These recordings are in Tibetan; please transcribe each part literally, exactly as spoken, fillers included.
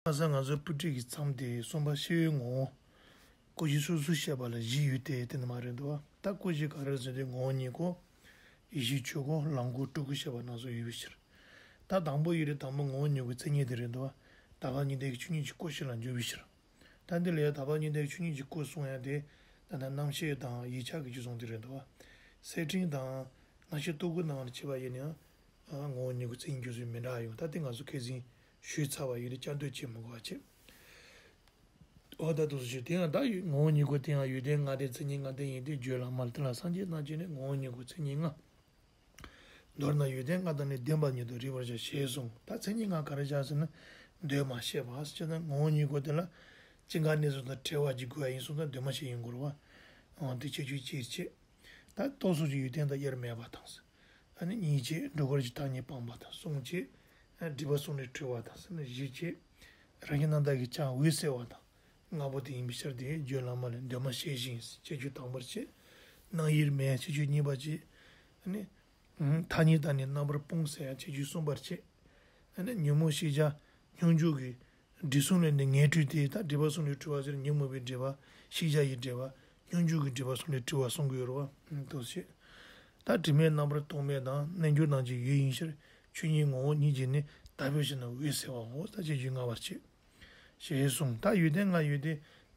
ཁ་སང་ང་ཚོ་པུ་སྤྲུལ་གྱི་མཚམས་དེ་གསུམ་པ་ཤེས་ཡོན་ངོ་བོ། ཀུན་གཞི་སོ་སོར་བཤད་པ་ལ་བཞི་ཡོད་དེ་དེ་ནི་མ་རེད་འདུག་བ། ད་ཀུན་གཞི་ག་རེ་ཟེར་དུས་ངོ་བོ་ཉིད་སྐོར། ཡེ་ཤེས་ཆོས་སྐུ། ལམ་སྐུ། སྤྲུལ་སྐུ་བཤད་པ་རྣམས་སུ་ཡོད་པའི་ཕྱིར། ད་དང་པོ་ཡོད་དེ་དང་པོ་ངོ་བོ་ཉིད་སྐོར་མཚན་ཉིད་དེ་རེད་འདུག་བ། དག་པ་ཉིད་ལྡན་གྱི་ཆོས་ཉིད་ཀྱི་སྐུ་ཞིག་ལ་འཇུག་པའི་ཕྱིར། ད་འདི་ལ་ཡང་དག་པ་ཉིད་ལྡན་གྱི་ཆོས་ཉིད་ཀྱི་སྐུ་གསུང་ཡ་དེ། ད་ལྟ་རྣམ་ཤེས་དང་ཡིད་ཆགས་ཀྱི་རྒྱུ་གསུང་དེ་རེད་འདུག་བ། གསལ་སྤྲིང་དང་། རྣམ་ཤེས་རྟོག་གེ་རྣམས་ལ་བྱེད་པ་ཡིན་ན་ཡང་། ངོ་བོ་ཉིད་སྐོར་མཚན་ཉིད་ཀྱི་ཚུལ་མི་འདྲ་ཡོང་། ད་དེ་ང་ཚོ་ཁ་སང་ཞུས་ཚར་བ་ཡིན་ཏེ་བསྐྱར་ཟློས་བྱེད་མི་དགོས་པ་བྱེད། འོ་ད་དུ་སུ་ཞིག་དེ་ཡང་ད་ཡོད། ངོ་བོ་ཉིད་སྐོར་དེ་ཡང་ཡོན་ཏན་ལྔ་སྟེ་མཚན་ཉིད་ལྔ་སྟེ་ཡིན་ཏེ། རྒྱུད་བླ་མ་ལ་དེ་ལ་སངས་རྒྱས་རྣམས་ཀྱིས་ནི་ངོ་བོ་ཉིད་སྐོར་མཚན་ཉིད་ལྔ། མདོར་ན་ཡོན་ཏན་ལྔ་དང་ནི་ལྡན་པ་ཉིད་དུ་རིག་པར་བྱ་ཞེས་གསུངས། ད་མཚན་ཉིད་ལྔ་ག་རེ་བྱ་ཟེར་ན། འདུས་མ་བྱས་པ་ཟེར་ན་ངོ་བོ་ཉིད་སྐོར་དེ་ལ་ཅི་འགའ་གནས་ཚུལ་དང་བྲལ་བ་ཅིག་དགོས་པ་ཡིན་སོང་ཙང་འདུས་མ་བྱས་ཡིན་དགོས་རེད་བ། འོ་དེ་ཁྱད་ཆོས་ཅིག་བྱེད། ད་རྟོག་ཚོགས་ཀྱི་ཡོན་ཏན་དང་དབྱེར་མེད་པ་དང་། ཨ་ནི་གཉིས་བྱས་འགྲོ་གར་གྱི་བདག་ཉིད་སྤངས་པ་དང་། གསུམ་བྱས་སྒྲིབ་པ་གསུམ་ལས་གྲོལ་བ་དང་། ཟེར་ན་བཞི་བྱས་རང་བཞིན་རྣམ་དག་གི་ཆ་འོད་གསལ་བ་དང་། ལྔ་པོ་དེ་ཡིན་པའི་ཕྱིར་ཏེ། རྒྱུད་བླ་མ་ལས་འདུས་མ་བྱས་ཤིང་། ཁྱད་ཆོས་དང་པོར་བྱས། རྣམ་དབྱེར་མེད། ཁྱད་ཆོས་གཉིས་པར་བྱས། ཨ་ནི། ཐ་སྙད་དང་ནི་རྣམ་པར་སྤོང་ཟེར་ཡང་ཁྱད་ཆོས་གསུམ་པར་བྱས། ཨ་ནི་ཉོན་མོངས་ཤེས་བྱ་སྙོམས་འཇུག་གི་སྒྲིབ་གསུམ་ལས་ནི་ངེས་གྲོལ་ཏེ། ད་སྒྲིབ་པ་གསུམ་ལས་གྲོལ་བ་ཟེར་ཉོན་མོངས་པའི་སྒྲིབ་པ་ཤེས་བྱ་ཡི་སྒྲིབ་པ་སྙོམས་འཇུག་གི་སྒྲིབ་པ་གསུམ་ལས་གྲོལ་བ་གསུང་གི་ཡོད་རེད་བ། འདུས་བྱས། ད་དྲི་མེད་རྣམ་པར་སྟོང་མེད་དང་། རྣལ་འབྱོར་རྣམས་ཀྱི་ཡུལ་ཡིན་ཕྱིར། ཆོས་ཉིད་ངོ་བོ་ཉིད་ཀྱིས་ནི། བདག་ཕྱིར་ཞེན་དང་འོད་གསལ་བའོ། ད་ཁྱད་ཆོས་ལྔ་པར་བྱས། ཞེས་གསུངས། ད་ཡོན་ཏན་ལྔ་ཡོད་དེ།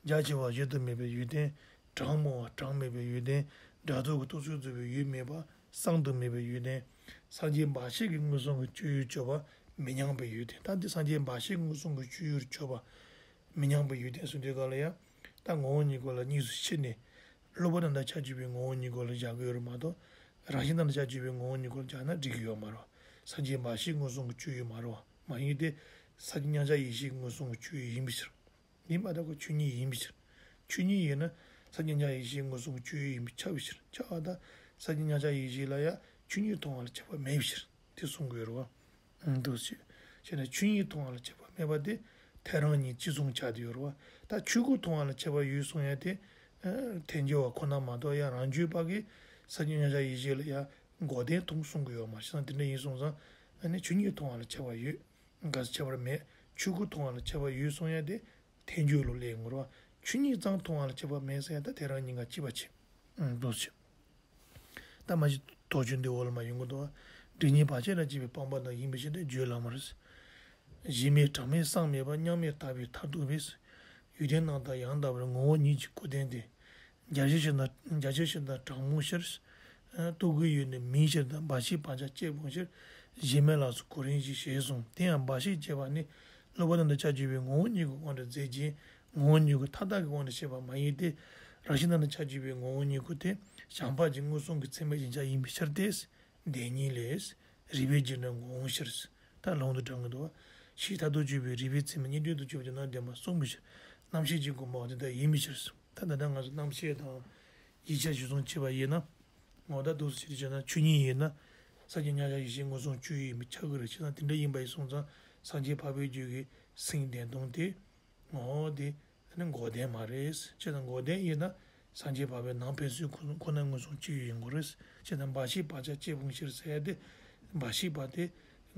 རྒྱ་ཆེ་བ་གཞལ་དུ་མེད་པའི་ཡོན་ཏན། གྲངས་མང་བ་གྲངས་མེད་པའི་ཡོན་ཏན། སྒྲ་རྟོག་གི་རྟོག་ཚོགས་རྫོགས་པའི་ཡུལ་མེད་པ། གསང་དུ་མེད་པའི་ཡོན་ཏན། སངས་རྒྱས་འབའ་ཞིག་གི་མངོན་སུམ་གྱི་སྤྱོད་ཡུལ་གྱུར་པ་མི་མཉམ་པའི་ཡོན་ཏན། ད་འདི་སངས་རྒྱས་འབའ་ཞིག་མངོན་སུམ་གྱི་སྤྱོད་ཡུལ་གྱུར་པ་མི་མཉམ་པའི་ཡོན་ཏན་གསུངས་དུས་སྐབས་ལ་ཡང་། ད་ངོ་བོ་ཉིད་སྐོར་ལ་གཉིས་སུ་ཕྱེ་ནས། སློབ་པ་རྣམས་དང་ཆ་གཅིག་པའི་ངོ་བོ་ཉིད་སྐོར་ལ་སྦྱར་གྱི་ཡོད་རེད་མ་གཏོགས། རང་བཞིན་རྣམས་དང་ཆ་གཅིག་པའི་ངོ་བོ་ཉིད་སྐོར་ལ་སྦྱར་ན་འགྲིག་གི་ཡོད་མ་རེད། སངས་རྒྱས་འབའ་ཞིག་མངོན་སུམ་གྱི་སྤྱོད་ཡུལ་མ་རེད། མ་ཡིན་ཏེ། ས་སྐྱ་མཉམ་གཞག་ཡེ་ཤེས་མངོན་སུམ་གྱི་སྤྱོད་ཡུལ་ཡིན་པའི་ཕྱིར། ཡིན་པ་དག་གོ་ཆོས་ཉིད་ཡིན་པའི་ཕྱིར། ཆོས་ཉིད་ཡིན་ན། ས་སྐྱ་མཉམ་གཞག་ཡེ་ཤེས་མངོན་སུམ་གྱི་སྤྱོད་ཡུལ་ཡིན་པས་ཁྱབ་པའི་ཕྱིར། ཁྱབ་པ་དང་། ས་སྐྱ་མཉམ་གཞག་ཡེ་ཤེས་ལ་ཡང་ཆོས་ཉིད་མཐོང་བ་ལ་ཁྱབ་པ་མེད་པའི་ཕྱིར། དེ་གསུང་གི་ཡོད་རེད་བ། འདུས་བྱས། བྱས་ན་ཆོས་ཉིད་མཐོང་བ་ལ་ཁྱབ་པ་མེད་པ་དེ་ཐལ་རང་གཉིས་གཅིག་མཚུངས་ཆགས་བསྡད་ཡོད་རེད་བ། ད་ཆོས་སྐུ་མཐོང་བ་ལ་ཁྱབ་པ་ཡོད་གསུང་ཡ་དེ། ཐལ་འགྱུར་བ་ཁོ་ན་མ་གཏོགས། ཡང་རང་རྒྱུད་པ་གིས་ས་སྐྱ་མཉམ་གཞག་ཡེ་ཤེས་ལ་ཡང་འགོག་བདེན་མཐོང་གསུང་གི་ཡོད་མ་རེད། བྱས་ཙང་དེ་འདྲ་ཡིན་སོང་ཙང་། ཨ་ནི་ཆོས་ཉིད་མཐོང་བ་ལ་ཁྱབ་པ་ཡོད། ག་ས་ཁྱད་པར་མེད། ཆོས་སྐུ་མཐོང་བ་ལ་ཁྱབ་པ་ཡོད་གསུང་ཡ་དེ་ཐལ་འགྱུར་ལོ་ལས་ཡིན་དགོས་རེད་བ། ཆོས་ཉིད་ཙམ་མཐོང་བ་ལ་ཁྱབ་པ་མེད་ཟེར་ཡ་ད་དེ་རང་ཉིད་ཀ་གཅིག་པ་བྱེད། ཨང་། འདུས་བྱས། ད་མ་གཞི་དོགས་གཅོད་འདི་འོག་ལ་མ་ཡོང་གི་འདུག་བ། སྒྲིབ་གཉིས་བར་ཆད་ལ་སྐྱེས་པའི་སྤངས་པ་དང་ཡིན་པའི་ཕྱིར་ཏེ། རྒྱུད་བླ་མར། གཞི་མེད་གྲངས་མེད་བསམ་མེད་པ། མཉམ་མེད་ལྟ་བུའི་མཐར་ཐུག་པས། ཡོན་ཏན་རྣམ་དག་ཡང་དག་པར་ངོ་བོ་ཉིད་ཀྱི་སྐུར་བསྟན་ཏེ། རྒྱ་ཆེར་ཞེན་དང་རྒྱ་ཆེར་ཞེན་དང་གྲགས་མང་ཕྱིར། རྟོག་གེའི་ཡུལ་ནི་མིན་ཕྱིར་དང་། འབའ་ཞིག་བག་ཆགས་སྐྱེས་སྤོང་ཕྱིར། གཞི་མེད་ལ་སོགས་གོ་རིམ་བཞིན་ཞེས་གསུངས། དེ་ཡང་འབའ་ཞིག་ཅེས་པ་ནི་སློབ་པ་རྣམས་དང་ཆ་གཅིག་པའི་ངོ་བོ་ཉིད་ཀྱི་དབང་དུ་མཛད་ཅིང་ངོ་བོ་ཉིད་ཀྱི་མཐའ་དག་གི་དབང་དུ་བྱས་པ་མ་ཡིན་ཏེ། རང་བཞིན་རྣམས་དང་ཆ་གཅིག་པའི་ངོ་བོ་ཉིད་ཀྱི་དེ་བྱམས་པ་ཅན་མངོན་སུམ་གྱི་ཚད་མའི་ཞེན་ཆགས་ཡིན་པའི་ཕྱིར་ཏེ། བདེན་གཉིས་ལས། རིགས་པས་བརྒྱུད་ནས་ངོ་བོ་ཕྱིར། ད་ལུང་དུ་དྲངས་ཀྱི་འདུག་བ། ཕྱིའི་མཐར་ཐུག་དཔྱོད་པའི་རིགས་པའི་ཚད་མས་གཉིས་འབྲེལ་དུ་དཔྱོད་པ་ཅན་རྣམས་བདེན་པར་གསུངས་པའི་ཕྱིར། རྣམ་ཤེས་ཀྱི་དགོངས་པའང་དེ་ལྟར་ཡིན་པའི་ཕྱིར། ད་ད་ལྟ་ང་ཚོ་རྣམ་ཤེས་དང་ཡིད་ཆེས་གཞིར་བཟུང་བྱས་པ་ཡིན་ན། ངོ་བོ་ད་འདུག་སེ་བྱས་ན་ཆོས་ཉིད་ཡིན་ན། ས་སྐྱ་མཉམ་གཞག་ཡེ་ཤེས་མངོན་སུམ་སྤྱོད་ཡུལ་ཡིན་པས་ཁྱབ་ཀྱི་རེད། བྱས་ཙང་དེ་འདྲ་ཡིན་པ་ཡིན་སོང་ཙང་སངས་རྒྱས་འཕགས་པའི་རྒྱུད་ཀྱི་སེང་བདེན་སྟོང་དེ། ངོ་བོ་དེ་ནི་འགོག་བདེན་མ་རེད། བྱས་ཙང་འགོག་བདེན་ཡིན་ན་སངས་རྒྱས་འཕགས་པའི་ནང་ཕན་ཚུན་ཁོ་ཁོ་ན་མངོན་སུམ་སྤྱོད་ཡུལ་ཡིན་དགོས་རེད། བྱས་ཙང་འབའ་ཞིག་བག་ཆགས་སྐྱེས་སྤོང་ཕྱིར་ཟེར་ཡ་དེ། འབའ་ཞིག་པ་དེ་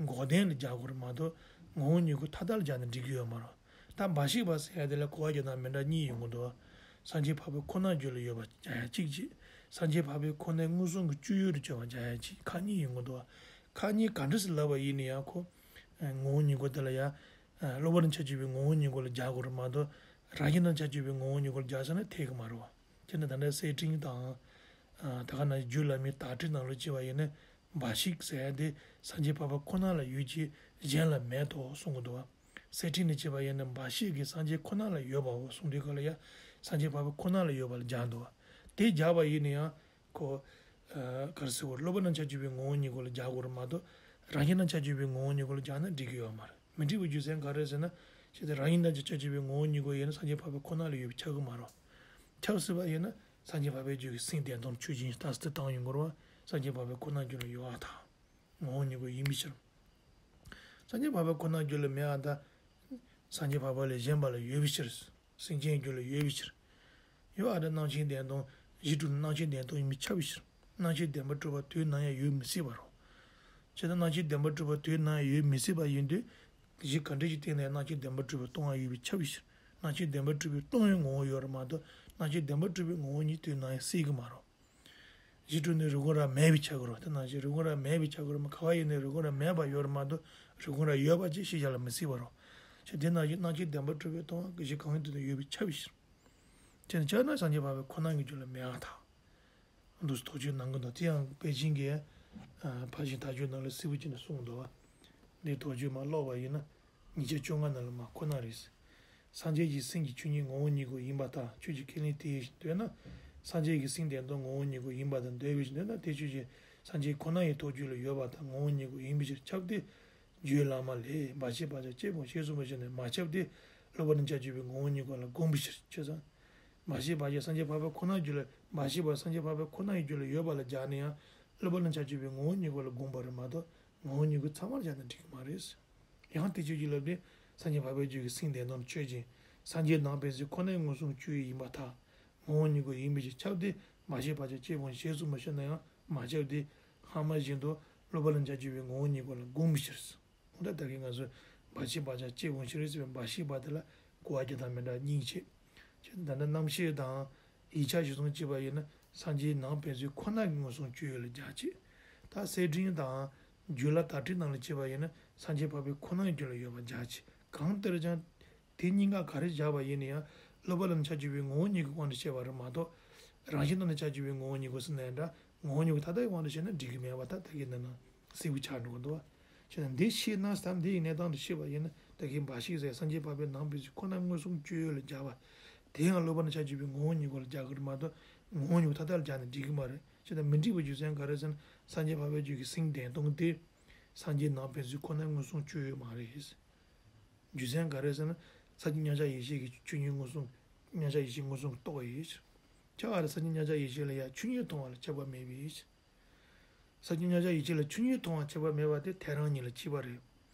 འགོག་བདེན་ལ་སྦྱར་དགོས་རེད་མ་གཏོགས་ངོ་བོ་ཉིད་ཀྱི་མཐའ་དག་ལ་སྦྱར་ན་འགྲིག་གི་ཡོད་མ་རེད། ད་འབའ་ཞིག་པ་ཟེར་ཡ་དེ་ལ་གོ་བ་རྒྱག་སྟངས་མི་འདྲ་གཉིས་ཡོང་གི་འདུག་སངས་རྒྱས་འཕགས་པའི་ཁོ་ན་རྒྱུད་ལ་ཡོད་པ་སྦྱར་ཡ་གཅིག་བྱས། སངས་རྒྱས་འཕགས་པའི་ཁོ་ནའི་མངོན་སུམ་གྱི་སྤྱོད་ཡུལ་དུ་གྱུར་པ་སྦྱར་ཡ་གཅིག་ཁག་གཉིས་ཡོང་གི་འདུག་ཁག་གཉིས་ག་འདྲ་སེ་ལབ་པ་ཡིན་ན་ཡང་ཁོ། ངོ་བོ་ཉིད་སྐོར་དེ་ལ་ཡང་། སློབ་པ་རྣམས་ཆ་གཅིག་པའི་ངོ་བོ་ཉིད་སྐོར་ལ་སྦྱར་དགོས་རེད་མ་གཏོགས། རང་བཞིན་རྣམས་ཆ་གཅིག་པའི་ངོ་བོ་ཉིད་སྐོར་ལ་སྦྱར་ཟེར་ན་འཐད་ཀྱི་མ་རེད་བ། བྱས་ན་ད་ལྟ་གསལ་སྤྲིང་དང་། ད་ག་ནང་བཞིན་རྒྱུད་བླ་མའི་དྭགས་ཁྲིད་ནང་ལོགས་བྱས་པ་ཡིན་ན། འབའ་ཞིག་ཟེར་ཡ་དེ་སངས་རྒྱས་འཕགས་པ་ཁོ་ན་ལ་ཡོད་ཅིང་གཞན་ལ་མེད་དོ་གསུང་གི་འདུག་བ། གསལ་སྤྲིང་ནས་བྱས་པ་ཡིན་ན་འབའ་ཞིག་གིས་སངས་རྒྱས་ཁོ་ན་ལ་ཡོད་པའོ་གསུང་དུས་སྐབས་ལ་ཡང་སངས་རྒྱས་འཕགས་པ་ཁོ་ན་ལ་ཡོད་པ་ལ་སྦྱར་འདུག་བ། དེ་སྦྱར་བ་ཡིན་ན་ཡང་། ཁོ། ག་རེ་ཟེར་བ། སློབ་པ་རྣམས་ཆ་གཅིག་པའི་ངོ་བོ་ཉིད་སྐོར་ལ་སྦྱར་དགོས་རེད་མ་གཏོགས། རང་བཞིན་རྣམས་ཆ་གཅིག་པའི་ངོ་བོ་ཉིད་སྐོར་ལ་སྦྱར་ན་འགྲིག་གི་ཡོད་མ་རེད། མི་འགྲིག་པའི་རྒྱུ་མཚན་ག་རེ་ཟེར་ན། ཞེས་ཏེ་རང་བཞིན་རྣམས་ཀྱི་ཆ་གཅིག་པའི་ངོ་བོ་ཉིད་སྐོར་ཡིན་ན་སངས་རྒྱས་འཕགས་པའི་ཁོ་ན་ལ་ཡོད་པས་ཁྱབ་ཀྱི་མ་རེད། ཁྱབ་སྲིད་པ་ཡིན་ན་སངས་རྒྱས་འཕགས་པའི་རྒྱུད་ཀྱི་སེང་བདེན་སྟོང་ཆོས་ཅན་ཞེས་རྟགས་གསལ་དུ་བཏང་ཡོང་དགོས་རེད་བ། སངས་རྒྱས་འཕགས་པའི་ཁོ་ན་རྒྱུད་ལ་ཡོད་པ་དང་། ངོ་བོ་ཉིད་སྐོར་ཡིན་པའི་ཕྱིར། སངས་རྒྱས་འཕགས་པའི་ཁོ་ན་རྒྱུད་ལ་མེད་པ་དང་། སངས་རྒྱས་འཕགས་པ་ལས་གཞན་པ་ལ་ཡོད་པའི་ཕྱིར། སེམས་ཅན་རྒྱུད་ལ་ཡོད་པའི་ཕྱིར། ཡོད་པ་དང་རྣམ་མཁྱེན་བདེན་སྟོང་གཞི་གྲུབ་རྣམ་མཁྱེན་བདེན་སྟོང་ཡིན་པས་ཁྱབ་པའི་ཕྱིར། རྣམ་མཁྱེན་བདེན་པར་གྲུབ་པ་དུས་ནམ་ཡང་ཡོད་མི་སྲིད་པ་རེད། བྱས་ཙང་རྣམ་མཁྱེན་བདེན་པར་གྲུབ་པ་དུས་ནམ་ཡང་ཡོད་མི་སྲིད་པ་ཡིན་དུས། གཞི་ག་འདྲ་ཞིག་བསྟན་ན་ཡང་རྣམ་མཁྱེན་བདེན་པར་གྲུབ་པའི་སྟོང་པ་ཡོད་པས་ཁྱབ་པའི་ཕྱིར། རྣམ་མཁྱེན་བདེན་པར་གྲུབ་པའི་སྟོང་པའི་ངོ་བོ་ཡོད་རེད་མ་གཏོགས་རྣམ་མཁྱེན་བདེན་པར་གྲུབ་པའི་ངོ་བོ་ཉིད་དུས་ནམ་ཡང་གསལ་གྱི་མ་རེད། གཞི་གྲུབ་ནས་རིག་ངོ་རང་མེད་པས་ཁྱབ་ཀྱི་རེད། དེ་ནང་བཞིན་རིག་ངོ་རང་མེད་པས་ཁྱབ་ཀྱི་རེད་མ། ག་བ་ཡིན་ནའི་རིག་ངོ་རང་མེད་པ་ཡོད་རེད་མ་གཏོགས་རིག་ངོ་རང་ཡོད་པ་ཅིག་ཤེས་བྱ་ལ་མི་སྲིད་པ་རེད། ཞེས་དེ་ནང་བཞིན་རྣམ་མཁྱེན་བདེན་པར་གྲུབ་པའི་སྟོང་པ་གཞི་གང་གི་དུས་ན་ཡོད་པས་ཁྱབ་པའི་ཕྱིར། དེ་ནི་ཁྱབ་ན་སངས་རྒྱས་འཕགས་པའི་ཁོ་ན་གི་རྒྱུད་ལ་མེད་པར་ཐལ། འདུག་སེ་དོགས་གཅོད་གནང་གི་འདུག་དེ་ཡང་པེ་ཅིང་གི་ཕར་ཕྱིན་དག་བཅོས་ནང་ལ་གསལ་པོ་བྱས་ནས་གསུངས་འདུག་བ། འདི་དོགས་གཅོད་མར་ཀློག་པ་ཡིན་ན། ཉིས་བརྒྱ་བཅོ་ལྔ་ནང་ལ་མར་ཁོ་ན་རེད། སངས་རྒྱས་ཀྱི་སེམས་ཀྱི་ཆོས་ཉིད་ངོ་བོ་ཉིད་ཀྱང་ཡིན་པར་ཐལ། ཁྱོད་ཀྱིས་ཁས་ལེན་དེ་བཞིན་འདོད་ན། སངས་རྒྱས་ཀྱི་སེམས་བདེན་སྟོང་ངོ་བོ་ཉིད་ཀྱང་ཡིན་པར་ཐལ་འདོད་པའི་བཞིན་འདོད་ན། དེ་ཁྱོད་ཀྱིས་སངས་རྒྱས་ཁོ་ན་ཡི་ཐོག་རྒྱུད་ལ་ཡོད་པར་ཐལ། ངོ་བོ་ཉིད་ཀྱང་ཡིན་པའི་ཕྱིར་ཁྱབ་སྟེ། རྒྱུད་བླ་མ་ལས། འབའ་ཞིག་བག་ཆགས་སྐྱེས་སྤོང་ཞེས་གསུངས་པ་བཞིན་ནི་མ་ཁྱབ་སྟེ། གློ་བུར་རྣམ་གཞག་གཅོད་པའི་ངོ་བོ་ཉིད་ཀྱང་ལ་དགོངས་པའི་ཕྱིར། ཅེས་སོ། འབའ་ཞིག་བག་ཆགས་སངས་རྒྱས་འཕགས་པའི་ཁོ་ན་རྒྱུད་ལ། འབའ་ཞིག་བག་སངས་རྒྱས་འཕགས་པའི་ཁོ་ན་ཡི་རྒྱུད་ལ་ཡོད་པ་ལ་སྦྱར་ན་ཡང་། གློ་བུར་རྣམ་གཞག་གཅོད་པའི་ངོ་བོ་ཉིད་ཀྱང་ལ་དགོངས་པ་རེད་མ་གཏོགས་ངོ་བོ་ཉིད་ཀྱང་ཚང་མར་སྦྱར་ན་འགྲིག་གི་མ་རེད། ཡང་དེ་ཆོས་ཀྱི་ལབ་དེ། སངས་རྒྱས་འཕགས་པའི་རྒྱུད་ཀྱི་སེམས་བདེན་སྟོང་ཆོས་ཅན། སངས་རྒྱས་ནང་པའི་ཚུལ་ཁོ་ནའི་མངོན་སུམ་སྤྱོད་ཡུལ་ཡིན་པར་ཐལ། ངོ་བོ་ཉིད་ཀྱང་ཡིན་པའི་ཕྱིར་ཁྱབ་སྟེ། འབའ་ཞིག་བག་ཆགས་སྐྱེས་སྤོང་ཞེས་གསུངས་པ་ཤེས་ན་ཡང་མ་ཁྱབ་སྟེ། སྔ་མ་བཞིན་དུ་གློ་བུར་རྣམ་གཞག་གཅོད་པའི་ངོ་བོ་ཉིད་ཀྱང་ལ་དགོངས་པའི་ཕྱིར། འོ་ད་ད་གིན་ང་ཚོས་འབའ་ཞིག་བག་ཆགས་སྐྱེས་སྤོང་ཕྱིར་ཟེར་བའི་འབའ་ཞིག་བག་དེ་ལ་གོ་བ་རྒྱག་སྟངས་མི་འདྲ་གཉིས་བྱས། ཅེས་ད་ལྟ་རྣམ་བཤད་དང་ཡིག་ཆ་གཞིར་བཟུང་བྱས་པ་ཡིན་ན་སངས་རྒྱས་ནང་པའི་ཚུལ་ཁོ་ན་གི་མངོན་སུམ་སྤྱོད་ཡུལ་ལ་སྦྱར་ཅིག་ད་གསེར་ཕྲེང་དང་རྒྱུད་བླ་དར་ཕྲེང་ནང་ལ་བྱས་པ་ཡིན་ན་སངས་རྒྱས་འཕགས་པའི་ཁོ་ན་གི་རྒྱུད་ལ་ཡོད་པ་སྦྱར་ཅིག་གང་ལྟར་ཀྱང་། དེ་གཉིས་ཀ་ག་རེ་བཞག་པ་ཡིན་ན་ཡང་གློ་བུར་རྣམ་གཞག་གཅོད་པའི་ངོ་བོ་ཉིད་ཀྱི་དབང་དུ་བྱས་པ་རེད་མ་གཏོགས། རང་བཞིན་སྟོང་ནས་ཆ་བཅུག་པའི་ངོ་བོ་ཉིད་ཀྱི་ཟེར་ན་འདྲ། ངོ་བོ་ཉིད་ཀྱི་མཐའ་དག་གི་དབང་དུ་བྱས་ན་འགྲིག་གི་མེད་པ་ད་ལྟ་གི་འདི་ན་གསལ་པོ་ཆགས་འགྲོ་གི་འདུག་བ། བྱས་ན་འདི་ཤེས་ན་བསམ་འདི་ཡི་གནས་སྟངས་དུ་ཤེས་པ་ཡིན་ན་ད་གིན་འབའ་ཞིག་ཟེར་སངས་རྒྱས་འཕགས་པའི་ནང་པའི་ཚུལ་ཁོ་ན་མངོན་སུམ་སྤྱོད་ཡུལ་ལ་སྦྱར་བ། དེ་ཡང་གློ་བུར་རྣམ་གཞག་གཅོད་པའི་ངོ་བོ་ཉིད་ཀྱི་ལ་སྦྱར་གི་རེད་མ་གཏོགས་ངོ་བོ་ཉིད་ཀྱི་མཐའ་དག་ལ་སྦྱར་ན་འགྲིག་གི་མ་རེད། བྱས་ན་མི་འགྲིག་པའི་རྒྱུ་མཚན་ག་རེ་ཟེར་ན་སངས་རྒྱས་འཕགས་པའི་རྒྱུད་ཀྱི་སེམས་བདེན་སྟོང་དེ། སངས་རྒྱས་ནང་པའི་ཚུལ་ཁོ་ན་མངོན་སུམ་སྤྱོད་ཡུལ་མ་རེད། རྒྱུ་མཚན་ག་རེ་ཟེར་ན། ས་བཅུ་མཉམ་གཞག་ཡེ་ཤེས་ཀྱི་ཆོས་ཉིད་མངོན་སུམ། མཉམ་གཞག་ཡེ་ཤེས་མངོན་སུམ་གྱི་རྟོགས་པ་ཡིན་ཕྱིར། ཁྱབ་པ་རེད། ས་བཅུ་མཉམ་གཞག་ཡེ་ཤེས་ལ་ཡང་ཆོས་ཉིད་མཐོང་བ་ལ་ཁྱབ་པ་མེད་པའི་ཕྱིར། ས་བཅུ་མཉམ་གཞག་ཡེ་ཤེས་ལ་ཆོས་ཉིད་མཐོང་བ་ཁྱབ་པ་མེད་པ་དེ་ཐལ་རང་གཉིས་ལ་ཕྱེ་བ་རེད།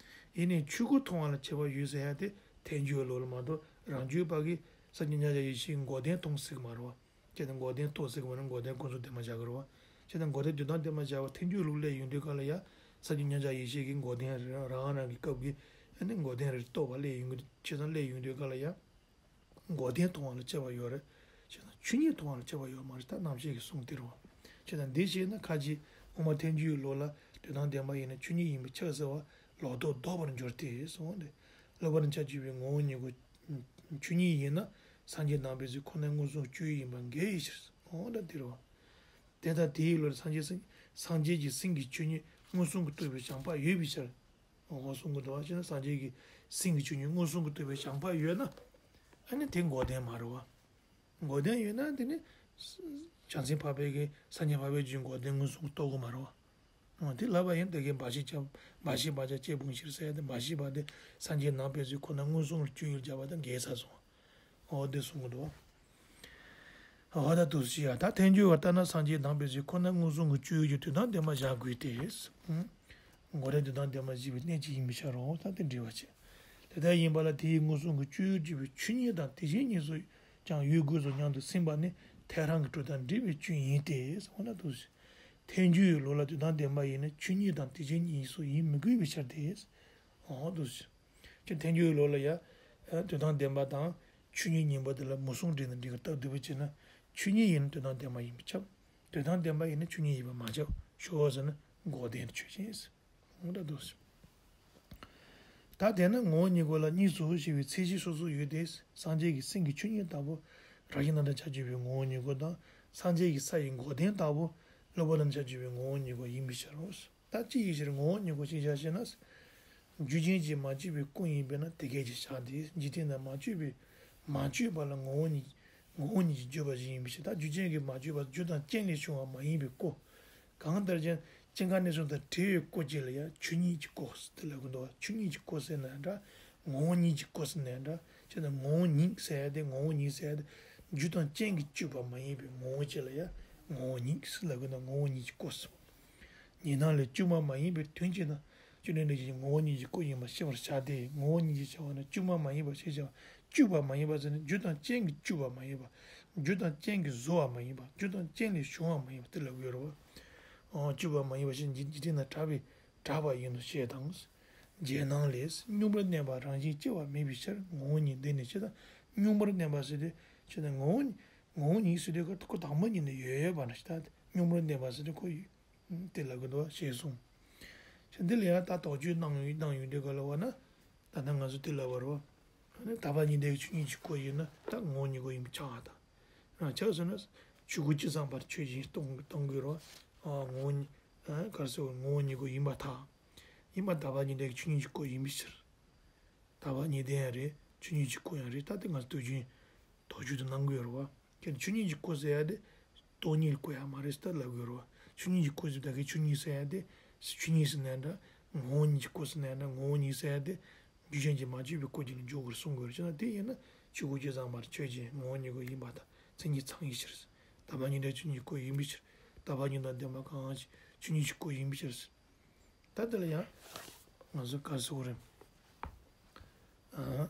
ཡིན་ནའི་ཆོས་སྐུ་མཐོང་བ་ལ་ཁྱབ་པ་ཡོད་ཟེར་ཡ་དེ་ཐལ་འགྱུར་ལུགས་ལ་མ་གཏོགས་རང་རྒྱུད་པ་གིས་ས་བཅུ་མཉམ་གཞག་ཡེ་ཤེས་འགོག་བདེན་མཐོང་སྲིད་ཀྱི་མ་རེད་བ། ཁྱེད་དང་འགོག་བདེན་རྟོགས་ཟེར་གྱི་མ་རེད། འགོག་བདེན་ཀུན་རྫོབ་བདེན་པར་བཞག་གི་རེད་བ། ཁྱེད་དང་འགོག་བདེན་དོན་དམ་བདེན་པར་བཞག་པ་ཐལ་འགྱུར་ལུགས་ལས་ཡོང་དུས་ག་ལ་ཡ། ས་བཅུ་མཉམ་གཞག་ཡེ་ཤེས་ཀྱི་འགོག་བདེན་རང་རང་གི་སྐབས་ཀྱི་ཨ་ནི་འགོག་བདེན་རེད་རྟོགས་པ་ལས་ཡོང་གི་ཆེ་ཙམ་ལས་ཡོང་དུས་ག་ལ་ཡ། འགོག་བདེན་མཐོང་བ་ལ་ཁྱབ་པ་ཡོད་རེད། ཁྱེད་དང་ཆོས་ཉིད་མཐོང་བ་ལ་ཁྱབ་པ་ཡོད་མ་རེད་ད་རྣམ་བཤད་ཀྱི་གསུང་དེ་རེད་བ། ཁྱེད་དང་འདི་བྱས་ན་ཁ་ཅིག་དབུ་མ་ཐལ་འགྱུར་ལུགས་ལ་དོན་དམ་བདེན་པ་ཡིན་ན་ཆོས་ཉིད་ཡིན་པས་ཁྱབ་ཟེར་བ་ལོག་རྟོག་ལྡོག་པར་འགྱུར་ཏེ་གསུངས་ཏེ། གློ་བུར་རྣམ་གཞག་གཅོད་པའི་ངོ་བོ་ཉིད་ཀྱི་ཆོས་ཉིད་ཡིན་ན་སངས་རྒྱས་ནང་པའི་ཚུལ་ཁོ་ན་མངོན་སུམ་སྤྱོད་ཡུལ་ཡིན་པ་འགལ་བའི་ཕྱིར། འོ་ད་དེ་རེད་བ། དེ་ལྟར་དེའི་བློ་ལ་སངས་རྒྱས་སེམས་སངས་རྒྱས་ཀྱི་སེམས་ཀྱི་ཆོས་ཉིད་མངོན་སུམ་གྱིས་རྟོགས་པའི་བྱང་འཕགས་ཡོད་པའི་ཕྱིར། འོ་གསུང་གི་འདུག་བ་ཅེ་ན་སངས་རྒྱས་ཀྱི་སེམས་ཀྱི་ཆོས་ཉིད་མངོན་སུམ་གྱིས་རྟོགས་པའི་བྱང་འཕགས་ཡོད་ན། ཨ་ནི་དེ་འགོག་བདེན་མ་རེད་བ། འགོག་བདེན་ཡོད་ན་དེ་ནི། བྱང་སེམས་འཕགས་པའི་གི་སངས་རྒྱས་འཕགས་པའི་རྒྱུད་འགོག་བདེན་མངོན་སུམ་གྱིས་རྟོགས་དགོས་མ་རེད་བ། འོ་དེ་ལབ་པ་ཡིན་དེ་གའི་འབའ་ཞིག་ཁྱབ་འབའ་ཞིག་བག་ཆགས་སྐྱེས་སྤོང་ཕྱིར་ཟེར་ཡ་དེ་འབའ་ཞིག་བག་དེ་སངས་རྒྱས་ནང་པའི་ཚུལ་ཁོ་ན་མངོན་སུམ་ལ་སྤྱོད་ཡུལ་སྦྱར་བ་དང་འགལ་ཚར་སོང་། འོ་དེ་གསུང་གི་འདུག་བ། འོ་ད་དུ་ཞིག་ཡ་ད་ཐལ་འགྱུར་བ་ལྟར་ན་སངས་རྒྱས་ནང་པའི་ཚུལ་ཁོ་ན་མངོན་སུམ་གྱི་སྤྱོད་ཡུལ་གྱི་དོན་དམ་བདེན་པར་བཞག་དགོས་ཏེ། འགོག་བདེན་དོན་དམ་བདེན་པར་བཞག་པའི་གནད་ཅིག་ཡིན་པའི་ཕྱིར་རོ། ད་དེ་འགྲེལ་བ་བྱེད། དེ་ལྟར་ཡིན་པ་ལ་དེའི་མངོན་སུམ་གྱི་སྤྱོད་ཡུལ་གྱི་ཆོས་ཉིད་དང་དེ་བཞིན་ཉིད་སུ་ཀྱང་ཡོད་དགོས་སོ་སྙམ་དུ་སེམས་པ་ནི་ཐལ་རང་གི་དྲོད་དང་འདྲེས་པའི་སྐྱོན་ཡིན་ཏེ། འོ་ན་དུ་ཞིག་ཐལ་འགྱུར་བའི་ལུགས་ལ་དོན་དམ་བདེན་པ་ཡིན་ན་ཆོས་ཉིད་དང་དེ་བཞིན་ཉིད་སུ་ཡིན་མི་དགོས་པའི་ཕྱིར་ཏེ། འོ་དུ་ཞིག་ཁྱོད་ཐལ་འགྱུར་བའི་ལུགས་ལ་ཡ། དོན་དམ་བདེན་པ་དང་ཆོས་ཉིད་གཉིས་པོ་དེ་ལ་མུ་གསུམ་སྒྲིལ་ནས་འགྲིག་གི་སྟབས་བདེ་པོ་བྱས་ན་ཆོས་ཉིད་ཡིན་ན་དོན་དམ་བདེན་པ་ཡིན་པས་ཁྱབ། དོན་དམ་བདེན་པ་ཡིན་ན་ཆོས་ཉིད་ཡིན་པས་མ་ཁྱབ། ཞོག་ཟེར་ན་འགོག་བདེན་དུ་ཆོས་ཅན། འོ་ད་དུ་ཞིག་ད་དེས་ན་ངོ་བོ་ཉིད་ཀྱི་ལ་གཉིས་སུ་ཞེས་པའི་ཚད་གཞི་སོ་སོ་ཡོད་དེ། སངས་རྒྱས་ཀྱི་སེམས་ཀྱི་ཆོས་ཉིད་ལྟ་བུ་རང་བཞིན་རྣམ་དག་ཆ་བཅུ་པའི་ངོ་བོ་ཉིད་ཀྱི་དང་སངས་རྒྱས་ཀྱི་ས་ཡི་འགོག་བདེན་ལྟ་བུ་གློ་བུར་རྣམ་ཆ་བཅུ་པའི་ངོ་བོ་ཉིད་ཀྱི་ཡིན་པའི་ཕྱིར་རོ། ད་ཅི་ཡི་ཕྱིར་ངོ་བོ་ཉིད་ཀྱི་ཞེས་བྱ་ཞེ་ན། རྒྱུ་ཅན་གྱིས་མ་བཅོས་པའི་སྐུ་ཡིན་པས་ན་དེ་སྐད་ཅེས་བྱ་སྟེ་འཇིག་རྟེན་ན་མ་བཅོས་པའི་མ་བཅོས་པ་ལ་ངོ་བོ་ཉིད་ངོ་བོ་ཉིད་ཀྱིས་བརྗོད་པ་ཞིག་ཡིན་པའི་ཕྱིར། ད་རྒྱུ་ཅན་གྱིས་མ་བཅོས་པ་རྒྱུ་དང་རྐྱེན་ལས་བྱུང་བ་མ་ཡིན་པའི་སྐུ། གང་ལྟར་ཀྱང་སྐྱེ་འགག་གནས་གསུམ་དང་བྲལ་བའི་སྐུ་གཅིག་ལ་ཡང་ཆོས་ཉིད་ཀྱི་སྐུ་ཟེར་དེ་ལབ་ཀྱི་འདུག་བ། ཆོས་ཉིད་ཀྱི་སྐུ་ཟེར་ན་འདྲ། ངོ་བོ་ཉིད་ཀྱི་སྐུ་ཟེར་ན་འདྲ། ཅེ་ན་ངོ་བོ་ཉིད་ཟེར་ཡ་དེ་ངོ་བོ་ཉིད་ཟེར་ཡ་དེ་རྒྱུ་དང་རྐྱེན་གྱིས་བཅོས་པ་མ་ཡིན་པའི་ངོ་བོ་གཅིག་ལ་ཡང་ངོ་བོ་ཉིད་ཟེར་ལབ་ཀྱི་འདུག་ངོ་བོ་ཉིད་ཀྱི་སྐུ་ཟེར། ཉིད་སྣང་ལས་བཅོས་མ་མ་ཡིན་པའི་དོན་གཅིག་དང་། བཅོས་ནས་འདི་ཀྱི་ངོ་བོ་ཉིད་ཀྱི་སྐུ་ཡིན་པ་ཤེས་པར་བྱ་སྟེ། ངོ་བོ་ཉིད་ཀྱི་བྱ་བ་ནི་བཅོས་མ་མ་ཡིན་པ་ཞེས་བྱ་བ། བཅོས་པ་མ་ཡིན་པ་ཟེར་ནས་རྒྱུ་དང་རྐྱེན་གྱིས་བཅོས་པ་མ་ཡིན་པ། རྒྱུ་དང་རྐྱེན་གྱིས་བཟོ་བ་མ་ཡིན་པ། རྒྱུ་དང་རྐྱེན་ལས་བྱུང་བ་མ་ཡིན་པ་དེ་ལབ་ཀྱི་ཡོད་རེད་བ། ཨོ་བཅོས་པ་མ་ཡིན་པ་ཞེས་འཇིག་རྟེན་ན་གྲགས་པའི་གྲགས་པ་ཡིན་ནོ་ཞེས་དང་། རྗེས་གནང་ལས། སྙོམས་པར་གནས་པ་རང་བཞིན་སྐྱེ་བ་མེད་པའི་ཕྱིར། ངོ་བོ་ཉིད་འདི་ནི་ཇི་ལྟར། སྙོམས་པར་གནས་པ་ཟེར་དུས་ཇི་ལྟར་ངོ་བོ་ཉིད་ངོ་བོ་ཉིད་ཟེར་དུས་ཁོ་དང་པོ་ཉིད་ནས་ཡོད་ཡོད་པ་ན་ཇི་ལྟར་སྙོམས་པར་གནས་པ་ཟེར་དུས་ཁོ་ཡོད། དེ་ལ་གི་འདུག་བ་ཞེས་གསུངས། ཞེས་འདི་ལ་ཡང་ད་དོགས་གཅོད་གནང་ཡོང་གནང་ཡོང་དུས་ག་ལ་བ་ན། ད་ལྟ་ང་ཚོ་དེ་ལ་བར་བ། དག་པ་ཉིད་དེ་ཆོས་ཉིད་ཀྱི་སྐུ་ཡིན་ན་ད་ངོ་བོ་ཉིད་སྐུ་ཡིན་པ་ཆགས་ད། རང་ཆགས་སོང་ན་ཆོས་སྐུ་ཅི་བསམ་པར་ཆོས་ཅན་གཏོང་གཏོང་དགོས་རོ། ངོ་བོ་ཉིད་ག་རེ་ཟེར་ངོ་བོ་ཉིད་སྐུ་ཡིན་པར་ཐལ། ཡིན་པ་དག་པ་ཉིད་དེ་ཆོས་ཉིད་ཀྱི་སྐུ་ཡིན་པའི་ཕྱིར། དག་པ་ཉིད་དེ་ཡང་རེད། ཆོས་ཉིད་ཀྱི་སྐུ་ཡང་རེད། ད་དེ་ང་ཚོ་དུས་རྒྱུན་དོགས་གཅོད་དུ་གནང་དགོས་རེད་བ། ཁྱེད་ཆོས་ཉིད་ཀྱི་སྐུ་ཟེར་ཡ་དེ་སྟོང་ཉིད་སྐུ་ཡང་མ་རེད་ཟེར་ལབ་དགོས་རེད་བ། ཆོས་ཉིད་ཀྱི་སྐུ་ཟེར་ད་གི་ཆོས་ཉིད་ཟེར་ཡ་དེ་ཆོས་ཉིད་ཟེར་ན་འདྲ། ངོ་བོ་ཉིད་ཀྱི་སྐུ་ཟེར་ན་འདྲ། ངོ་བོ་ཉིད་ཟེར་ཡ་དེ་རྒྱུ་ཅན་གྱིས་མ་བཅོས་པའི་སྐུ་རྒྱུད་ལ་འཇོག་དགོས་གསུང་དགོས་རེད། ཅེ་ན་དེ་ཡིན་ན་ཆོས་སྐུ་ཅི་བསམ་པར་ཆོས་ཅན་ངོ་བོ་ཉིད་སྐུ་ཡིན་པར་ཐལ། མཚན་ཉིད་ཚང་བའི་ཕྱིར། དག་པ་ཉིད་དེ་ཆོས་ཉིད་སྐུ་ཡིན་པའི་ཕྱིར། དག་པ་ཉིད་དང་ལྡན་པ་གང་ཞིག་ཆོས་ཉིད་ཀྱི་སྐུ་ཡིན་པའི་ཕྱིར། ད་དེ་ལ་ཡང་ང་ཚོ་ག་རེ་ཟེར་དགོས་རེད། ཨ།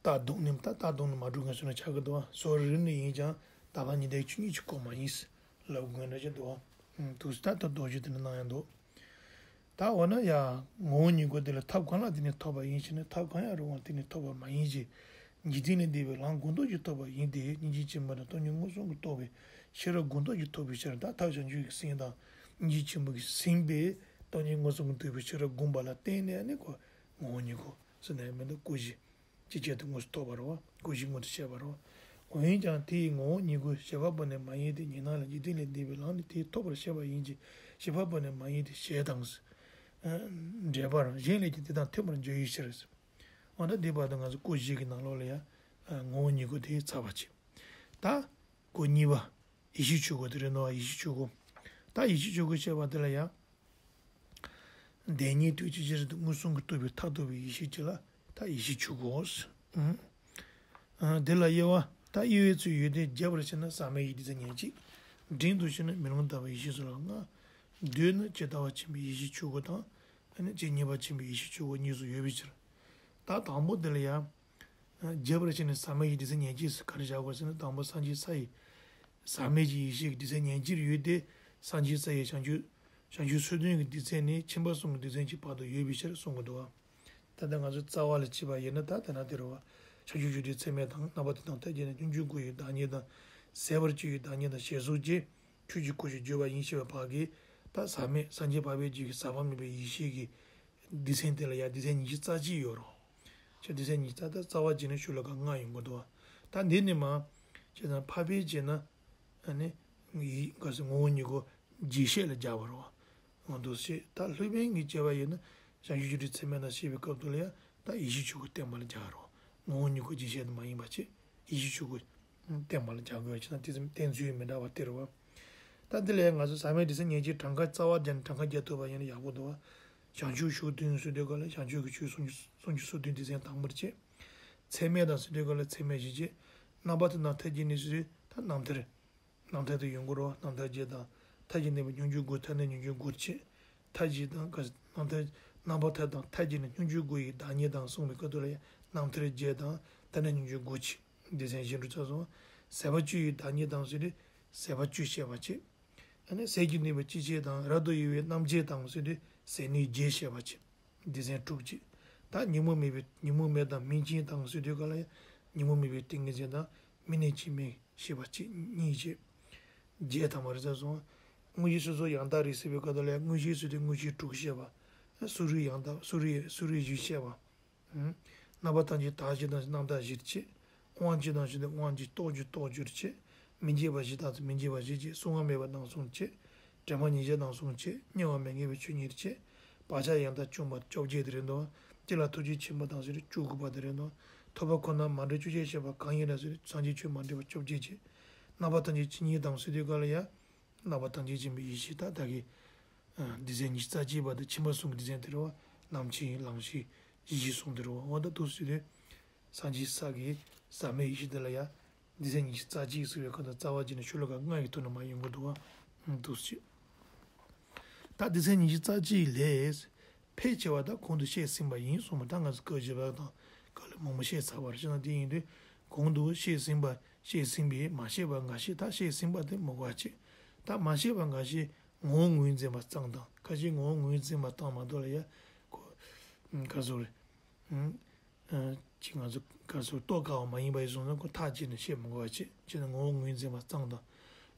རྟགས་སྡོམ་ནི་ད་རྟགས་སྡོམ་ནི་མ་གྲུབ་མཁན་ཟེར་ན་ཆགས་ཀྱི་འདུག་བ། སོ་རིག་ནི་ཡིན་ཀྱང་དག་པ་ཉིད་དེ་ཆོས་ཉིད་ཀྱི་སྐུ་མ་ཡིན་ཟེར་ལབ་དགོས་འདྲ་ཅིག་འདུག་བ། དུས་ད་ལྟ་རྡོ་རྗེ་དེ་ནི་གནང་ཡང་འདུག་ད་འོ་ན་ཡ། ངོ་བོ་ཉིད་སྐུ་དེ་ལ་ཐབས་གང་ལ་བརྟེན་ནས་ཐོབ་པ་ཡིན་ཞེ་ན། ཐབས་གང་ཡང་རུང་བར་བརྟེན་ནས་ཐོབ་པ་མ་ཡིན་གྱི། འཇིག་རྟེན་ལས་འདས་པའི་ལམ་ཀུན་རྟོག་གིས་ཐོབ་པ་ཡིན་ཏེ། སྙིང་རྗེ་ཆེན་པོ་དང་སྟོང་ཉིད་མངོན་སུམ་གྱིས་རྟོགས་པའི་ཤེས་རབ་ཀུན་རྟོག་གིས་ཐོབ་པའི་ཕྱིར། ད་ཐབས་བྱང་ཆུབ་ཀྱི་སེམས་དང་སྙིང་རྗེ་ཆེན་པོ་གིས་ཟིན་པའི་སྟོང་ཉིད་མངོན་སུམ་གྱིས་རྟོགས་པའི་ཤེས་རབ་བསྒོམས་པ་ལ་བརྟེན་ནས་ནི་ཁོ་ངོ་བོ་ཉིད་སྐུ་ཟེར་ན་ཡང་མི་འདུག་སྐུ་བཞི་ཇི་སྐད་དུ་དངོས་སུ་རྟོགས་པ་རེད་བ། སྐུ་བཞི་མངོན་དུ་བྱས་པ་རེད་བ། འོན་ཀྱང་དེའི་ངོ་བོ་ཉིད་སྐུ་ཞེས་པ་པོ་ནི་མ་ཡིན་ཏེ། ཉན་རང་ལས་འཇིག་རྟེན་ལས་འདས་པའི་ལམ་ནི་དེས་ཐོབ་པར་བཤད་པ་ཡིན་གྱི་ཞེས་པ་པོ་ནི་མ་ཡིན་ཏེ་ཞེས་དང་། འགྲེལ་པར་གཞན་ལས་ཀྱང་དེ་དང་མཐུན་པར་འཇོག་ཡི་ཕྱིར། འོ་ན་འདི་བར་དུ་ང་ཚོ་སྐུ་བཞི་གི་ནང་ལོགས་ལ་ཡང་ངོ་བོ་ཉིད་སྐུ་དེ་ཚར་བ་བྱས། ད་སྐུ་གཉིས་པ་ཡེ་ཤེས་ཆོས་སྐུ་དེ་རེད་ནོ། ཡེ་ཤེས་ཆོས་སྐུ། ད་ཡེ་ཤེས་ཆོས་སྐུ་ཞེས་པ་དེ་ལ་ཡང་། བདེན་གཉིས་དུས་གཅིག་ཅི་རིགས་དུ་མངོན་སུམ་གྱིས་རྟོགས་པའི་མཐར་ཐུག་པའི་ཡེ་ཤེས་ཅིག་ལ་ད་ཡེ་ཤེས་ཆོས་སྐུའོ། ཨང་། དེ་ལ་དབྱེ་བ། ད་དབྱེ་བའི་ཚུལ་ཡོད་དེ། རྒྱས་པར་བཤད་ན་ཟག་མེད་ཀྱི་སྡེ་ཚན་ཉེར་གཅིག་འབྲིང་དུ་བཤད་ན་མེ་ལོང་ལྟ་བུའི་ཡེ་ཤེས་སོགས་ལ་ལྔ། བསྡུས་ན་ཇི་ལྟ་བ་ཆེན་པོའི་ཡེ་ཤེས་ཆོས་སྐུ་དང་། ཨ་ནི་ཇི་སྙེད་པ་ཆེན་པོའི་ཡེ་ཤེས་ཆོས་སྐུ་གཉིས་སུ་ཡོད་པའི་ཕྱིར། ད་དང་པོ་དེ་ལ་ཡང་། རྒྱས་པར་བཤད་ན་ཟག་མེད་ཀྱི་སྡེ་ཚན་ཉེར་གཅིག་ག་རེ་བཞག་དགོས་ཟེར་ན། དང་པོ་སངས་རྒྱས་ས་ཡི། ཟག་མེད་ཀྱི་ཡེ་ཤེས་ཀྱི་སྡེ་ཚན་ཉེར་གཅིག་ཡོད་དེ། སངས་རྒྱས་ས་ཡི་བྱང་ཆུབ། བྱང་ཆུབ་སོ་བདུན་གྱི་སྡེ་ཚན་ནི་ཁྱིམ་པ་གསུམ་གྱི་སྡེ་ཚན་གྱི་བར་དུ་ཡོད་པའི་ཕྱིར་གསུང་གི་འདུག་བ། ད་ལྟ་ང་ཚོ་རྩ་བ་ལ་བྱས་པ་ཡིན་ན་ད་དེ་ན་དེ་རེད་བ། བྱང་ཆུབ་ཀྱི་སྡེ་ཚན་མེད་དང་། རྣམ་པ་དེ་དང་ཐལ་འགྱུར་ནི་སྙོམས་འཇུག་དགུ་ཡི་བདག་ཉིད་དང་། ཟད་པར་གྱུར་པའི་བདག་ཉིད་དང་ཞེས་གསུངས་ཀྱི། ཆོས་ཀྱི་སྐུ་ཞེས་བརྗོད་པ་ཡིན་ཞེས་པའི་བར་གྱི། ད་ཟག་མེད་སངས་རྒྱས་འཕགས་པའི་རྒྱུད་ཀྱི་ཟག་པ་མེད་པའི་ཡེ་ཤེས་ཀྱི་སྡེ་ཚན་དེ་ལ་ཡང་སྡེ་ཚན་ཉི་ཤུ་རྩ་གཅིག་ཡོད་རེད། ཆོས་སྡེ་ཚན་ཉི་ཤུ་རྩ་གཅིག་ད་རྩ་བ་བྱས་ན་ཤོ་ལོ་ཀ་ལྔ་ཡོང་གི་འདུག་བ། ད་འདི་ནི་མ། བྱས་ཙང་འཕགས་པས་བྱས་ན། ཨ་ནི། ཡིད་ག་ཟེར་ངོ་བོ་ཉིད་སྐུ་རྗེས་ཤེས་ལ་སྦྱར་བ་རེད་བ། འོ་འདུག་སེ་བྱས། ད་སློབ་དཔོན་གྱིས་བྱས་པ་ཡིན་ན། བྱང་ཆུབ་ཀྱི་སྡེ་ཚན་མེད་དང་ཞེས་པའི་སྐབས་དུ་ལ་ཡང་ད་ཡེ་ཤེས་ཆོས་སྐུ་བསྟན་པ་ལ་སྦྱར་རོ། ངོ་བོ་ཉིད་སྐུ་རྗེས་ཤེས་དུ་མ་ཡིན་པ་བྱས། ཡེ་ཤེས་ཆོས་སྐུ་བསྟན་པ་ལ་སྦྱར་དགོས་ཡ་ཅི་ན་དེ་ཙམ་བསྟན་ཚུལ་མི་འདྲ་བ་སྟེར་བ། ད་འདི་ལ་ཡང་ང་ཚོ་ཟག་མེད་སྡེ་ཚན་ཉེར་གཅིག་གྲངས་ཀ་རྩ་བ་བརྒྱབ་ནས་གྲངས་ཀ་རྒྱག་ཐུབ་པ་ཡིན་ན་ཡག་པོ་འདུག་བ། བྱང་ཆུབ་སོ་བདུན་ཟེར་དུས་ག་ལ་བྱང་ཆུབ་ཀྱི་ཆོས་སུམ་ཅུ་སོ་བདུན་སྡེ་ཚན་དང་པོར་བྱེད། ཚད་མེད་དང་ཟེར་དུས་ག་ལ་ཚད་མེད་བཞི་བྱེད། རྣམ་པ་དེ་དང་ཐལ་འགྱུར་ནི་ཟེར་དུས་ད་རྣམ་ཐར། རྣམ་ཐར་དུ་ཡོང་གི་རེད་བ། རྣམ་ཐར་བརྒྱད་དང་མཐར་གྱིས་གནས་པའི་སྙོམས་འཇུག་དགུ། མཐར་གནས་སྙོམས་འཇུག་དགུར་བྱེད། མཐར་གྱིས་དང་ག་རྣམ་ཐར། རྣམ་པར་ཐར་དང་མཐར་གྱིས་གནས་སྙོམས་འཇུག་དགུ་ཡི་བདག་ཉིད་དང་གསུངས་པའི་སྐབས་དུ་ལ་ཡང་རྣམ་ཐར་བརྒྱད་དང་མཐར་གནས་སྙོམས་འཇུག་དགུར་བྱེད། སྡེ་ཚན་བཞི་འགྲོ་ཚར་སོང་། ཟད་པ་བཅུ་ཡི་བདག་ཉིད་དང་ཟེར་དུས་ཟད་པ་བཅུ་བཤད་པ་བྱེད། ཨ་ནི་ཟད་ཀྱིས་གནས་པའི་སྤྱི་བྱེ་བྲག་དང་། རབ་ཏུ་དབྱེ་བའི་རྣམ་བཅད་དང་ཟེར་དུས་ཟད་ནུས་བརྒྱད་བཤད་པ་བྱེད། སྡེ་ཚན་དྲུག་བྱེད། ད་ཉོན་མོངས་མེད་པའི་ཉོན་མོངས་མེད་དང་མིང་ཅན་དང་ཟེར་དུས་ག་ལ་ཡང་ཉོན་མོངས་མེད་པའི་ཏིང་ངེ་འཛིན་དང་མི་གནས་ཅན་མིན་ཞེས་པ་བྱེད་གཉིས་བྱེད། བརྒྱད་ཐམ་པ་རེད་ཚར་སོང་། དངོས་གཞི་སོ་སོ་ཡང་དག་རེད་ཟེར་བའི་སྐབས་དུ་ལ་ཡང་དངོས་གཞི་ཟེར་དུས་དངོས་གཞི་དྲུག་བཤད་པ། གསོ་རིག་ཡང་དག་གསོ་རིག་གསོ་རིག་བཞི་བཤད་པ། རྣམ་པ་ཐམས་ཅད་དག་བྱེད་དང་རྣམ་དག་བཞིར་བྱེད། དབང་བྱེད་དང་ཞེས་ཏེ་དབང་བྱེད་རྟོགས་བྱེད་རྟོགས་བྱེད་བྱེད། མི་འབྱེད་པ་བཞི་དང་མི་འབྱེད་པ་བཞི་བྱེད། གསང་བ་མེད་པ་རྣམ་གསུམ་བྱེད། དྲན་པ་ཉེར་བཞག་རྣམ་གསུམ་བྱེད། དམྱལ་བ་མི་དམྱལ་བའི་ཆོས་ཉིད་བྱེད། བག་ཆགས་ཡང་དག་བཅོམ་པ་བཅོ་བརྒྱད་དེ་རེད་འདུག་སྤྱི་ལ་ཐུགས་རྗེ་ཆེན་པོ་དང་ཟེར་བཅུ་དགུ་པ་དེ་རེད་འདུག་ཐོབ་པ་ཁོ་ན་མ་འདྲེས་བཅོ་བརྒྱད་བཤད་པ་གང་ཡིན་ན་ཟེར་སངས་རྒྱས་ཆོས་མ་འདྲེས་པ་བཅོ་བརྒྱད་བྱེད། རྣམ་པ་ཐམས་ཅད་ཇི་སྙེད་དང་ཟེར་དུས་ག་ལ་ཡང་། རྣམ་པ་ཐམས་ཅད་མཁྱེན་པའི་ཡེ་ཤེས་ད་ལྟ་གི། སྡེ་ཚན་ཉི་ཤུ་རྩ་གཅིག་པ་དང་ཁྱིམ་པ་གསུམ་གྱི་སྡེ་ཚན་དེ་རེད་བ། རྣམ་མཁྱེན་རང་བཞིན་ཡེ་ཤེས་གསུམ་དེ་རེད་བ། འོ་ད་འདུག་སེ་དེ། སངས་རྒྱས་ས་གི་ཟག་མེད་ཡེ་ཤེས་དེ་ལ་ཡ། སྡེ་ཚན་ཉི་ཤུ་རྩ་གཅིག་ཟེར་བའི་ཁ་དང་རྩ་བ་བྱས་ནས་ཤོ་ལོ་ཀ་ལྔ་ཡི་ཐོག་ནས་མར་ཡོང་གི་འདུག་བ། འདུག་སེ། ད་སྡེ་ཚན་ཉི་ཤུ་རྩ་གཅིག་ལས། ཕལ་ཆེ་བ་དག་གོང་དུ་བཤད་ཟིན་པ་ཡིན་གསུངས་པ་ད་ང་ཚོ་སྐབས་བཞི་པ་དང་སྐབས་ལ་མང་པོ་བཤད་ཚར་བ་རེད། བྱས་ན་དེ་ཡིན་དུས་གོང་དུ་བཤད་ཟིན་པ་བཤད་ཟིན་པས་མ་བཤད་པ་འགའ་ཞིག་ད་བཤད་ཟིན་པ་དེ་མི་གོ་བ་བྱེད། ད་མ་བཤད་པ་འགའ་ཞིག་ངོ་བོ་ངོས་འཛིན་པ་ཙམ་དང་ཁ་ཅིག་ངོ་བོ་ངོས་འཛིན་པ་དང་མ་གཏོགས་ལ་ཡ་གོ། ག་རེ་ཟེར་དགོས་རེད། ཅིག་ང་ཚོ་ག་རེ་ཟེར་དགོས་རྟོགས་དཀའ་བ་མ་ཡིན་པ་ཡིན་སོང་ཙང་ཁོ་ཐག་བཅད་ནས་བཤད་མི་དགོས་པ་བྱས། བྱས་ན་ངོ་བོ་ངོས་འཛིན་པ་གཙང་དང་།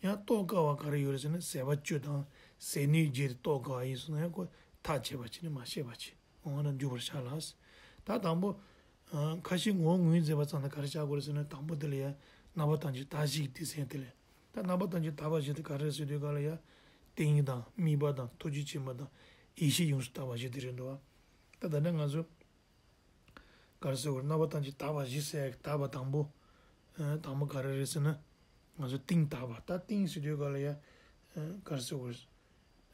ཡང་རྟོགས་དཀའ་བ་ག་རེ་ཡོད་རེད་ཟེར་ན་ཟད་པ་བཅུ་དང་ཟད་ནུས་བརྒྱད་དེ་རྟོགས་དཀའ་བ་ཡིན་སོང་ན་ཡང་ཁོ་ཐག་བཅད་པ་བྱས་ནས་མར་བཤད་པ་བྱས། འོ་ན་འཇུག་པར་བྱ་ལ། ད་དང་པོ། ཨ། ཁ་ཤས་ངོ་བོ་ངོས་འཛིན་པ་ཙམ་དང་ག་རེ་བྱ་དགོས་རེད་ཟེར་ན་དང་པོ་དེ་ལ་ཡང་རྣམ་པ་ཐམས་ཅད་དག་བཞི་གི་སྡེ་ཚན་དེ་ལས། ད་རྣམ་པ་ཐམས་ཅད་དག་པ་བཞི་དེ་ག་རེ་རེད་ཟེར་དུས་ག་ལ་ཡང་ཏིང་ངེ་དང་དམིགས་པ་དང་ཐུགས་རྗེ་ཆེན་པོ་དང་ཡེ་ཤེས་ཡོངས་སུ་དག་པ་བཞི་དེ་རེད་འདུག་བ། ད་ད་ནི་ང་ཚོ་ག་རེ་ཟེར་དགོས་རེད། རྣམ་པ་ཐམས་ཅད་དག་པ་བཞི་ཟེར་ཡག་གི་དག་པ་དང་པོ། ཨ། དང་པོ་ག་རེ་རེད་ཟེར་ན། ང་ཚོ་ཏིང་དག་པ། ད་ཏིང་ཟེར་དུས་ག་ལ་ཡང་། ཨ། ག་རེ་ཟེར་དགོས་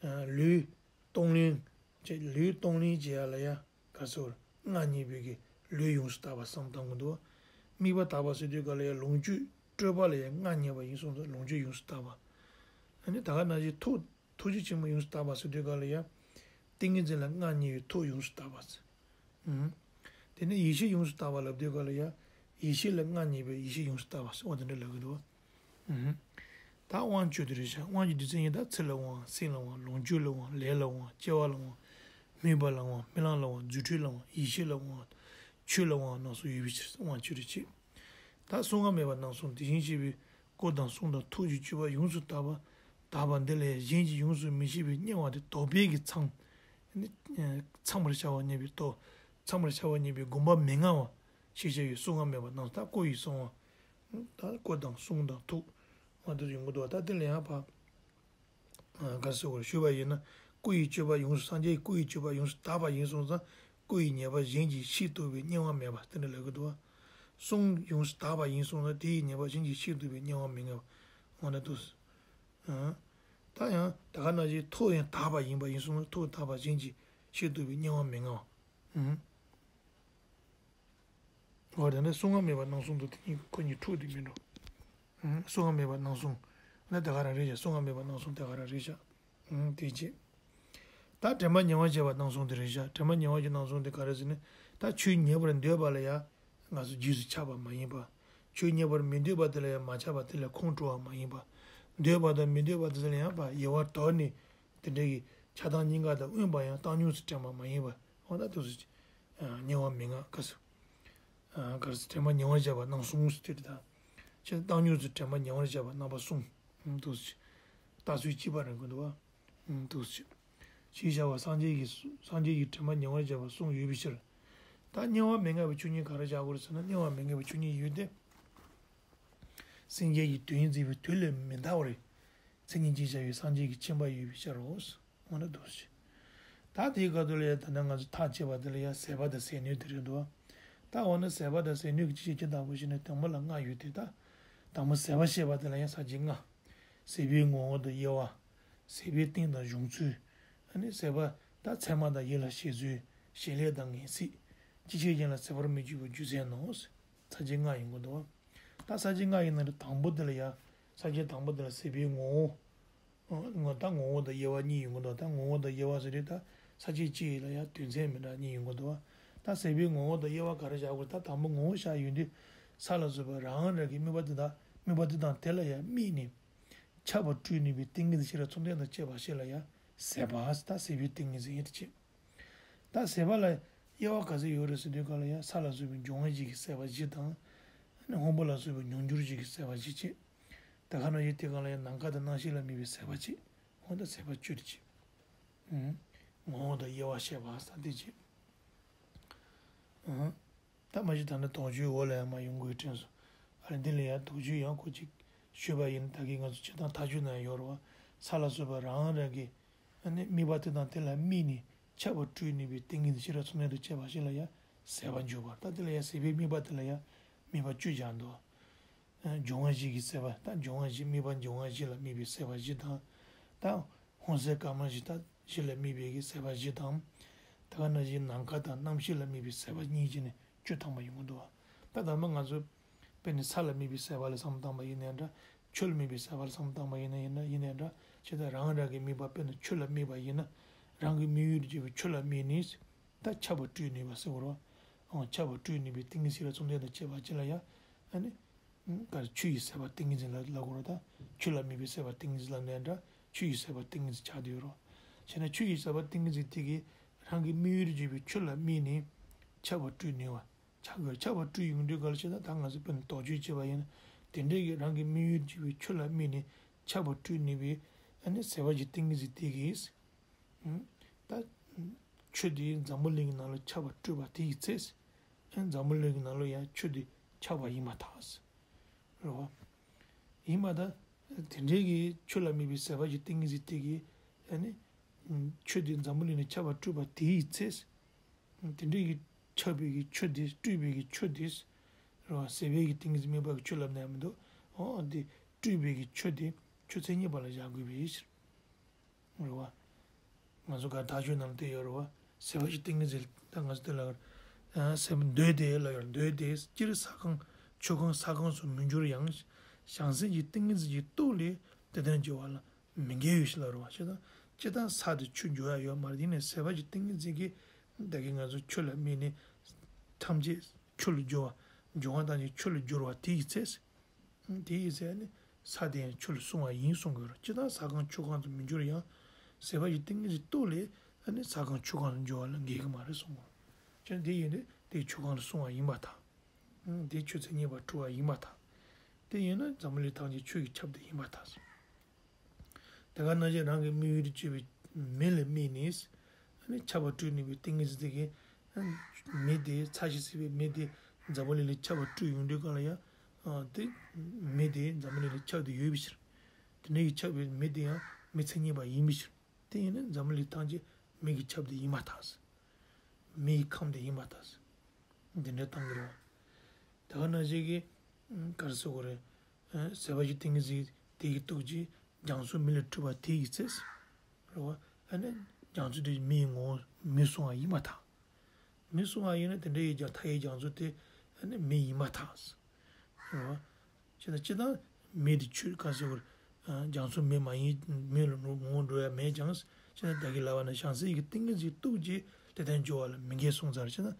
རེད། ཨ། ལུས། གཏོང་ལེན། བྱས། ལུས་གཏོང་ལེན་བྱེད་ཡ་ལ་ཡ་ག་ཚོད་མངའ་བརྙེས་པའི་གི་ལུས་ཡོངས་སུ་དག་པ་བསམ་བཏང་གི་འདུག་དམིགས་པ་དག་པ་ཟེར་དུས་ག་ལ་ཡ་ལོངས་སྤྱོད་སྤྲོས་པ་ལ་ཡ་མངའ་བརྙེས་པ་ཡིན་སོང་ཙང་ལོངས་སྤྱོད་ཡོངས་སུ་དག་པ། ཨ་ནི་ད་ག་ནང་བཞིན་ཐུགས་ཐུགས་རྗེ་ཆེན་པོ་ཡོངས་སུ་དག་པ་ཟེར་དུས་ག་ལ་ཡ་ཏིང་ངེ་འཛིན་ལ་མངའ་བརྙེས་པའི་ཐུགས་ཡོངས་སུ་དག་པ་ཟེར། ཨུམ། དེ་ནས་ཡེ་ཤེས་ཡོངས་སུ་དག་པ་ལབ་དུས་ག་ལ་ཡ། ཡེ་ཤེས་ལ་མངའ་བརྙེས་པའི་ཡེ་ཤེས་ཡོངས་སུ་དག་པ་ཟེར་བ་དེ་འདྲ་ལབ་ཀྱི་འདུག་ཨུམ། ད་དབང་བཅུ་དེ་རེད་ཤག་དབང་གི་སྡེ་ཚན་ཡིན་ད་ཚེ་ལ་དབང་། སེམས་ལ་དབང་། ལོངས་སྤྱོད་ལ་དབང་། ལས་ལ་དབང་། སྐྱེ་བ་ལ་དབང་། སྨོན་པ་ལ་དབང་། རྨི་ལམ་ལ་དབང་། རྫུ་འཕྲུལ་ལ་དབང་། ཡེ་ཤེས་ལ་དབང་། ཆོས་ལ་དབང་རྣམ་གསུམ་ཡོད་པའི་ཕྱིར་དབང་བཅུ་རེད་ཅེས། ད་གསུང་ངག་མེད་པ་རྣམ་གསུམ་དེ་བཞིན་གཤེགས་པའི་སྐུ་དང་གསུང་དང་ཐུགས་ཀྱི་སྤྱོད་པ་ཡོངས་སུ་དག་པ། དག་པ་འདི་ལས་གཞན་གྱིས་ཡོངས་སུ་མི་ཤེས་པའི་དམྱལ་བ་དེ་དག་པའི་གི་མཚམས། ནི། མཚམས་པར་བྱ་བ་བརྙེས་པའི་སྟོབས། མཚམས་པར་བྱ་བ་བརྙེས་པའི་དགོངས་པ་མི་མངའ་བ། ཞེས་བྱ་བའི་གསུང་ངག་མེད་པ་རྣམས་ད་སྐུ་ཡི་གསང་བ། ད་སྐུ་དང་གསུང་དང་ཐུགས། འོ་དེ་ཡོང་གི་འདུག་ད་དེ་ལ་ཡང་ཕ། ག་རེ་ཟེར་དགོས་རེད། ཞུས་པ་ཡིན་ན། སྐུ་ཡི་སྤྱོད་པ་ཡོངས་སུ་སངས་རྒྱས་ཀྱི་སྐུ་ཡི་སྤྱོད་པ་ཡོངས་སུ་དག་པ་ཡིན་སོང་ཙང་། སྐུ་ཡི་ཉེས་པ་གཞན་གྱིས་ཕྱེ་བཏུབ་པའི་དམྱལ་བ་མེད་པ་དེ་འདྲ་ལབ་ཀྱི་འདུག་བ། གསུང་ཡོངས་སུ་དག་པ་ཡིན་སོང་ཙང་དེ་ཡི་ཉེས་པ་གཞན་གྱིས་ཕྱེ་བཏུབ་པའི་དམྱལ་བ་མི་མངའ་བ། འོ་ན་འདུག་ཨང་། ད་ཡང་དེ་ག་ནང་བཞིན་ཐུགས་ཡང་དག་པ་ཡིན་པ་ཡིན་སོང་ན་ཐུགས་དག་པ་གཞན་གྱིས་ཕྱེ་བཏུབ་པའི་དམྱལ་བ་མི་མངའ་བ། ཨང་། འོ་དེ་འདྲ་གསུང་ངག་མེད་པ་རྣམ་གསུམ་དུ་དེ་གཉིས་ཁོ་གཉིས་འཁྲུག་དེ་མི་འགྲོ། ཨང་། གསུང་ངག་མེད་པ་རྣམ་གསུམ། ན་དེ་ག་རང་རེད་ཤག་གསུང་ངག་མེད་པ་རྣམ་གསུམ་དེ་ག་རང་རེད་ཤག་ཨང་། དེ་རྗེས། ད་དྲན་པ་ཉེ་བར་བྱེད་པ་རྣམ་གསུམ་དེ་རེད་ཤག་དྲན་པ་ཉེ་བར་གྱི་རྣམ་གསུམ་དེ་ག་རེ་ཟེར་ན། ད་ཆོས་ཉན་པར་འདོད་པ་ལ་ཡང་ང་ཚོ་རྗེས་སུ་ཆགས་པ་མ་ཡིན་པ། ཆོས་ཉན་པར་མི་འདོད་པ་དེ་ལ་ཡང་མ་ཆགས་པ་དེ་ལ་ཁོང་ཁྲོ་བ་མ་ཡིན་པ། འདོད་པ་དང་མི་འདོད་པ་དེ་ལ་ཡང་ཕར་ཡལ་བར་དོར་ནས་དེ་འདྲ་གི་ཆགས་སྡང་གཉིས་ཀ་དང་དབེན་པ་ཡང་བཏང་སྙོམས་སུ་དྲན་པ་མ་ཡིན་པ། འོ་ད་དེ་ཚོ་ཉེ་བར་མི་མངའ་ག་ཟེར། ག་རེ་ཟེར། དྲན་པ་ཉེ་བར་བྱེད་པ་རྣམ་གསུམ་ཟེར་དེ་རེད་ད། ཆོས་བཏང་སྙོམས་སུ་དྲན་པ་ཉེ་བར་བྱེད་པ་རྣམ་པ་གསུམ། འདུག་ཟེར། ལྟ་ཚུལ་གཅིག་པ་རང་གི་འདུག་བ། འདུག་ཟེར། ཞེས་བྱ་བ་སངས་རྒྱས་ཀྱི་སངས་རྒྱས་ཀྱི་དྲན་པ་ཉེ་བར་བྱེད་པ་གསུམ་ཡོད་པའི་ཕྱིར། ད་དམྱལ་བ་མི་མངའ་བའི་ཆོས་ཉིད་ག་རེ་བྱ་དགོས་རེད་ཟེར་ན། དམྱལ་བ་མི་མངའ་བའི་ཆོས་ཉིད་ཡོད་དེ། སེམས་ཅན་གྱི་དོན་མཛད་པའི་དུས་ལས་མི་འདའ་བར། མཚན་ཉིད་ཅེས་བྱ་བའི་སངས་རྒྱས་ཀྱི་མཁྱེན་པ་ཡོད་པའི་ཕྱིར་རོ། འོ་ན་འདུག་ཟེར། ད་དེའི་སྐབས་དུ་ལ་ཡ་ད་ནི་ང་ཚོ་ཐག་བཅད་པ་དེ་ལ་ཡ་ཟད་པ་དང་ཟད་ནུས་དེ་རེད་འདུག་ད་འོ་ན་ཟད་པ་དང་ཟད་ནུས་ཀྱི་ཅི་ཞིག་ཅི་ལྟ་བུ་ཞིག་ནི་དང་པོ་ལ་ལྔ་ཡོད་དེ། ད་དང་པོ་ཟད་པ་བཤད་པ་དེ་ལ་ཡ་ས་བཅད་ལྔ། ཟད་པའི་ངོ་བོ་དང་དབྱེ་བ། ཟད་པའི་སྟེང་དང་བྱུང་ཚུལ། ཨ་ནི་ཟད་པ་ད་ཚད་མ་དང་ཡིད་ལ་བྱེད་ཚུལ། བྱེད་ལས་དང་ངེས་ཚིག་ཅི་ཕྱིར་གཞན་ལ་ཟད་པར་མི་འགྱུར་བའི་རྒྱུ་མཚན་ནོ། ས་བཅད་ལྔ་ཡོང་གི་འདུག་ད་ས་བཅད་ལྔ་ཡིན་ན་དང་པོ་དེ་ལ་ཡ། ས་བཅད་དང་པོ་དེ་ལ་ཟད་པའི་ངོ་བོ། ངོ་ད་ངོ་བོ་དང་དབྱེ་བ་གཉིས་ཡོང་གི་འདུག་ད་ངོ་བོ་དང་དབྱེ་བ་ཟེར་དུས་ད་ས་བཅད་གཅིག་ལ་ཡང་དོན་ཚན་མི་འདྲ་གཉིས་ཡོང་གི་འདུག་ད་ཟད་པའི་ངོ་བོ་དང་དབྱེ་བ་ག་རེ་བཞག་དགོས། ད་དང་པོ་ངོ་བོ་བཞག་ཡོང་དུས་ས་ལ་སོགས་པ་རང་རང་གི་དམིགས་པ་དེ་དང་དམིགས་པ་དེ་དང་དེ་ལ་ཡང་དམིགས་ནས་ཁྱབ་པ་སྤྲོས་ནུས་པའི་ཏིང་ངེ་འཛིན་ཤེས་རབ་མཚུངས་ལྡན་དང་བཅས་པ་ཞིག་ལ་ཡང་ཟད་པ། ད་ཟད་པའི་ཏིང་ངེ་འཛིན་ཡིན་དུ་བྱེད། ད་ཟད་པ་ལ་དབྱེ་བ་ག་ཚོད་ཡོད་རེད་ཟེར་དུས་ག་ལ་ཡང་ས་ལ་སོགས་པའི་འབྱུང་བ་བཞི་གི་ཟད་པ་བཞི་དང་། སྔོན་པོ་ལ་སོགས་པའི་མྱོང་འགྱུར་བཞི་གི་ཟད་པ་བཞི་བྱེད། དེ་ག་ནང་བཞིན་དེ་གང་ལ་ཡང་ནམ་མཁའ་དང་རྣམ་ཤེས་ལ་དམིགས་པའི་ཟད་པ་བྱེད། འོ་ད་ཟད་པ་བཅུ་དེ་བྱེད། ངོ་བོ་དང་དབྱེ་བ་བཤད་པ་ས་དེ་བྱེད། ད་མ་གཞི་ད་ནི་དོགས་གཅོད་འོག་ལ་ཡང་མ་ཡོང་དགོས་དྲན་སོང་། ཨ་རེ་འདི་ལ་ཡང་དོགས་གཅོད་ཡང་ཁོ་ཅིག་ཞུས་པ་ཡིན་ན་ད་གིན་ང་ཚོ་སྤྱིར་བཏང་ཐག་གཅོད་ན་ཡང་ཡོད་རེད་བ། ས་ལ་སོགས་པ་རང་རང་གི་ཨ་ནི་དམིགས་པ་དེ་དང་དེ་ལ་དམིགས་ནས་ཁྱབ་པ་སྤྲོས་ནུས་པའི་ཏིང་ངེ་འཛིན་ཤེས་རབ་མཚུངས་ལྡན་དུ་བྱས་པ་ཞིག་ལ་ཡང་ཟད་པ་འཇོག་པ། ད་དེ་ལ་ཡང་ཟད་པའི་དམིགས་པ་དེ་ལ་ཡང་དམིགས་པ་བཅུ་སྦྱར་འདུག་འབྱུང་བ་བཞི་གི་ཟད་པ། ད་འབྱུང་བ་བཞི་དམིགས་པ་འབྱུང་བ་བཞི་ལ་དམིགས་པའི་ཟད་པ་བཞི་དང་། ད་ཧོན་སེ་ཀ་མ་བཞི་ད་བཞི་ལ་དམིགས་པའི་གི་ཟད་པ་བཞི་དང་། ད་ག་ནང་བཞིན་ནམ་མཁའ་དང་རྣམ་ཤེས་ལ་དམིགས་པའི་ཟད་པ་གཉིས་བྱས་ནས་བཅུ་ཐམ་པ་ཡོང་གི་འདུག་བ། ད་ད་མ་ང་ཚོ་དཔེར་ན་ས་ལ་དམིགས་པའི་ཟད་པ་ལ་བསམ་བཏང་པ་ཡིན་ནའི་འདྲ། ཆུ་ལ་དམིགས་པའི་ཟད་པ་ལ་བསམ་བཏང་པ་ཡིན་ན་ཡིན་ན་ཡིན་ནའི་འདྲ། ཇི་ལྟར་རང་རང་གི་དམིགས་པ་དཔེར་ན་ཆུ་ལ་དམིགས་པ་ཡིན་ན། རང་གི་དམིགས་ཡུལ་དུ་གྱུར་པའི་ཆུ་ལ་དམིགས་ནས། ད་ཁྱབ་པ་སྤྲོས་ནུས་པ་ཟེར་བ་རེད་བ། ཁྱབ་པ་སྤྲོས་ནུས་པའི་ཏིང་ངེ་འཛིན་ཤེས་རབ་མཚུངས་ལྡན་དང་བཅས་པ་ཅིག་ལ་ཡང་། ཨ་ནི། ག་རེ་ཆུ་ཡི་ཟད་པ་ཏིང་ངེ་འཛིན་ལ་ལབ་དགོས་རེད་ད། ཆུ་ལ་དམིགས་པའི་ཟད་པ་ཏིང་ངེ་འཛིན་ལབ་ནའི་འདྲ། ཆུ་ཡི་ཟད་པ་ཏིང་ངེ་འཛིན་ཆགས་བསྡད་ཡོད་རེད། བྱས་ན་ཆུ་ཡི་ཟད་པ་ཏིང་ངེ་འཛིན་དེ་གིས་ རང་གི་དམིགས་ཡུལ་གྱུར་པའི་ཆོས་ལ་དམིགས་ནས་ཁྱབ་པ་སྤྲོད་ནུས་པ། ཆགས་དགོས། ཁྱབ་པ་སྤྲོད་ཡོང་དུས་ག་ལ་བྱས་ན། ད་ང་ཚོ་དཔེར་ན་དོགས་གཅོད་བྱས་པ་ཡིན་ན། དེ་འདྲའི་གི་རང་གི་དམིགས་ཡུལ་གྱུར་པའི་ཆོས་ལ་དམིགས་ནས་ཁྱབ་པ་སྤྲོད་ནུས་པའི་ཨ་ནི་ཟད་པ་གི་ཏིང་ངེ་འཛིན་དེ་གིས། ཨུམ། ད་ཆོས་དེ་འཛམ་བུ་གླིང་གི་ནང་ལ་ཁྱབ་པ་སྤྲོད་པ་དེ་ཡི་ཚེ། ཨ་འཛམ་བུ་གླིང་གི་ནང་ལ་ཡང་ཆོས་དེ་ཁྱབ་པ་ཡིན་པར་ཐལ། རེད་བ། ཡིན་པར་ཐལ། དེ་འདྲའི་གི་ཆོས་ལ་དམིགས་པའི་ཟད་པ་གི་ཏིང་ངེ་འཛིན་དེ་གིས་ཨ་ནི་ཆོས་དེ་འཛམ་བུ་གླིང་ནས་ཁྱབ་པ་སྤྲོད་པ་དེ་ཡི་ཚེ། དེ་འདྲའི་གི་ཁྱབ་པའི་གི་ཆོས་དེ། སྤྲོས་པའི་གི་ཆོས་དེ། རེད་བ། ཟད་པའི་གི་ཏིང་ངེ་འཛིན་དམིགས་པ་གི་ཆོས་ལབ་ན་ཡང་མི་འདུག། འོ་དེ་སྤྲོས་པའི་གི་ཆོས་དེ། ཆོས་མཚན་ཉིད་པ་ལ་བཞག་དགོས་པའི་ཕྱིར། རེད་བ། ང་ཚོ་ག་དག་ཆོས་ནང་ལ་དེ་ཡོད་རེད་བ། ཟད་པ་གི་ཏིང་ངེ་འཛིན། ད་ང་ཚོ་དེ་ལ་ཟད་པ་འདོད་དེ་ལ་ཡོད། འདོད་དེ་སྤྱིར་ས་གང་ཆོས་གང་ས་གང་སུ་མི་འགྱུར་ཡང་། བྱང་སེམས་ཀྱི་ཏིང་ངེ་འཛིན་གྱི་སྟོབས་ལས་དེ་ལྟར་འགྱུར་བ་ལ་མི་འགལ་བའི་ཕྱིར་ལ་རེད་བ། ཞེ་ན། སྤྱིར་བཏང་ས་དེ་ཆུ་འགྱུར་ཡ་ཡོད་མ་རེད། དེ་ནས་ཟད་པ་གི་ཏིང་ངེ་འཛིན་གྱིས་ད་གིན་ང་ཚོ་ཆོས་ལ་དམིགས་ནས་ཐམས་ཅད་ཆུ་ལ་འགྱུར་བ། འབྱུང་བ་ཐམས་ཅད་ཆུ་ལ་འགྱུར་བ་དེ་ཡི་ཚེ། དེ་ཡི་ཚེ་ནི་ས་དེ་ཡང་ཆུ་ལ་སོང་བ་ཡིན་གསུང་གི་རེད། སྤྱིར་བཏང་ས་གང་ཆུ་གང་དུ་མི་འགྱུར་ཡང་། ཟད་པ་གི་ཏིང་ངེ་འཛིན་སྟོབས་ལས་ཨ་ནི་ས་གང་ཆུ་གང་དུ་འགྱུར་བ་ལ་འགལ་གྱི་མ་རེད་གསུང་གི་རེད། ཅེས་དེ་ཡིན་དུས་དེ་ཆུ་གང་ལ་སོང་བ་ཡིན་པར་ཐལ། དེ་ཆོས་མཚན་ཉིད་པ་གྲུབ་པ་ཡིན་པར་ཐལ། དེ་ཡིན་ན་འཛམ་བུ་གླིང་ཐམས་ཅད་ཆོས་ཀྱིས་ཁྱབ་སྟེ་ཡིན་པར་ཐལ། དེ་ག་ནང་བཞིན་རང་གི་དམིགས་ཡུལ་དུ་གྱུར་པའི་མེ་ལ་དམིགས་ནས་ཨ་ནི་ཁྱབ་པ་སྤྲོད་ནུས་པའི་ཏིང་ངེ་འཛིན་དེ་གིས། མེ་དེ་ཚ་ཞིང་བསིལ་བའི་མེ་དེ་འཛམ་བུ་གླིང་ལ་ཁྱབ་པ་སྤྲོད་ཡོང་དུས་ག་ལ་ཡང་། དེ་མེ་དེ་འཛམ་བུ་གླིང་ལ་ཁྱབ་སྟེ་ཡོད་པའི་ཕྱིར། དེ་འདྲ་གིས་ཁྱབ་པའི་མེ་དེ་ཡང་མེ་མཚན་ཉིད་པ་ཡིན་པའི་ཕྱིར། དེ་ཡིན་ན་འཛམ་བུ་གླིང་ཐམས་ཅད་མེ་གིས་ཁྱབ་སྟེ་ཡིན་པར་ཐལ། མེ་ཡི་ཁམས་དེ་ཡིན་པར་ཐལ། འདི་འདྲ་བཏང་གི་རེད་བ། དེ་ག་ནང་བཞིན་གྱི། ག་རེ་ཟེར་དགོས་རེད། ཟད་པ་གི་ཏིང་ངེ་འཛིན་དེ་གི་སྟོབས་ཀྱིས་རྒྱ་མཚོ་མེ་ལ་སྤྲུལ་པ་དེ་ཡི་ཚེ། རེད་བ། ཨ་ནི་རྒྱ་མཚོ་དེ་མེ་ཡི་ངོ་བོ་མེ་སོང་བ་ཡིན་པར་ཐལ། མེ་སོང་བ་ཡིན་ན་དེ་འདྲ་ཡི་རྒྱ་མཐའ་ཡི་རྒྱ་མཚོ་དེ་ཨ་ནི་མེ་ཡིན་པར་ཐལ། རེད་བ། བྱས་ན་སྤྱིར་བཏང་མེ་དེ་ཆོས། ག་རེ་ཟེར་དགོས་རེད། རྒྱ་མཚོ་མེ་མ་ཡིན། མེ་ལ་ངོ་བོ་འགྲོ་ཡ་མེད་ཀྱང་། བྱས་ན་ད་གིན་ལབ་པ་ན་བྱང་སེམས་ཀྱི་ཏིང་ངེ་འཛིན་སྟོབས་ཀྱིས་དེ་ལྟར་འགྱུར་བ་ལ་མི་འགལ་གསུངས་ཚར། བྱས་ན་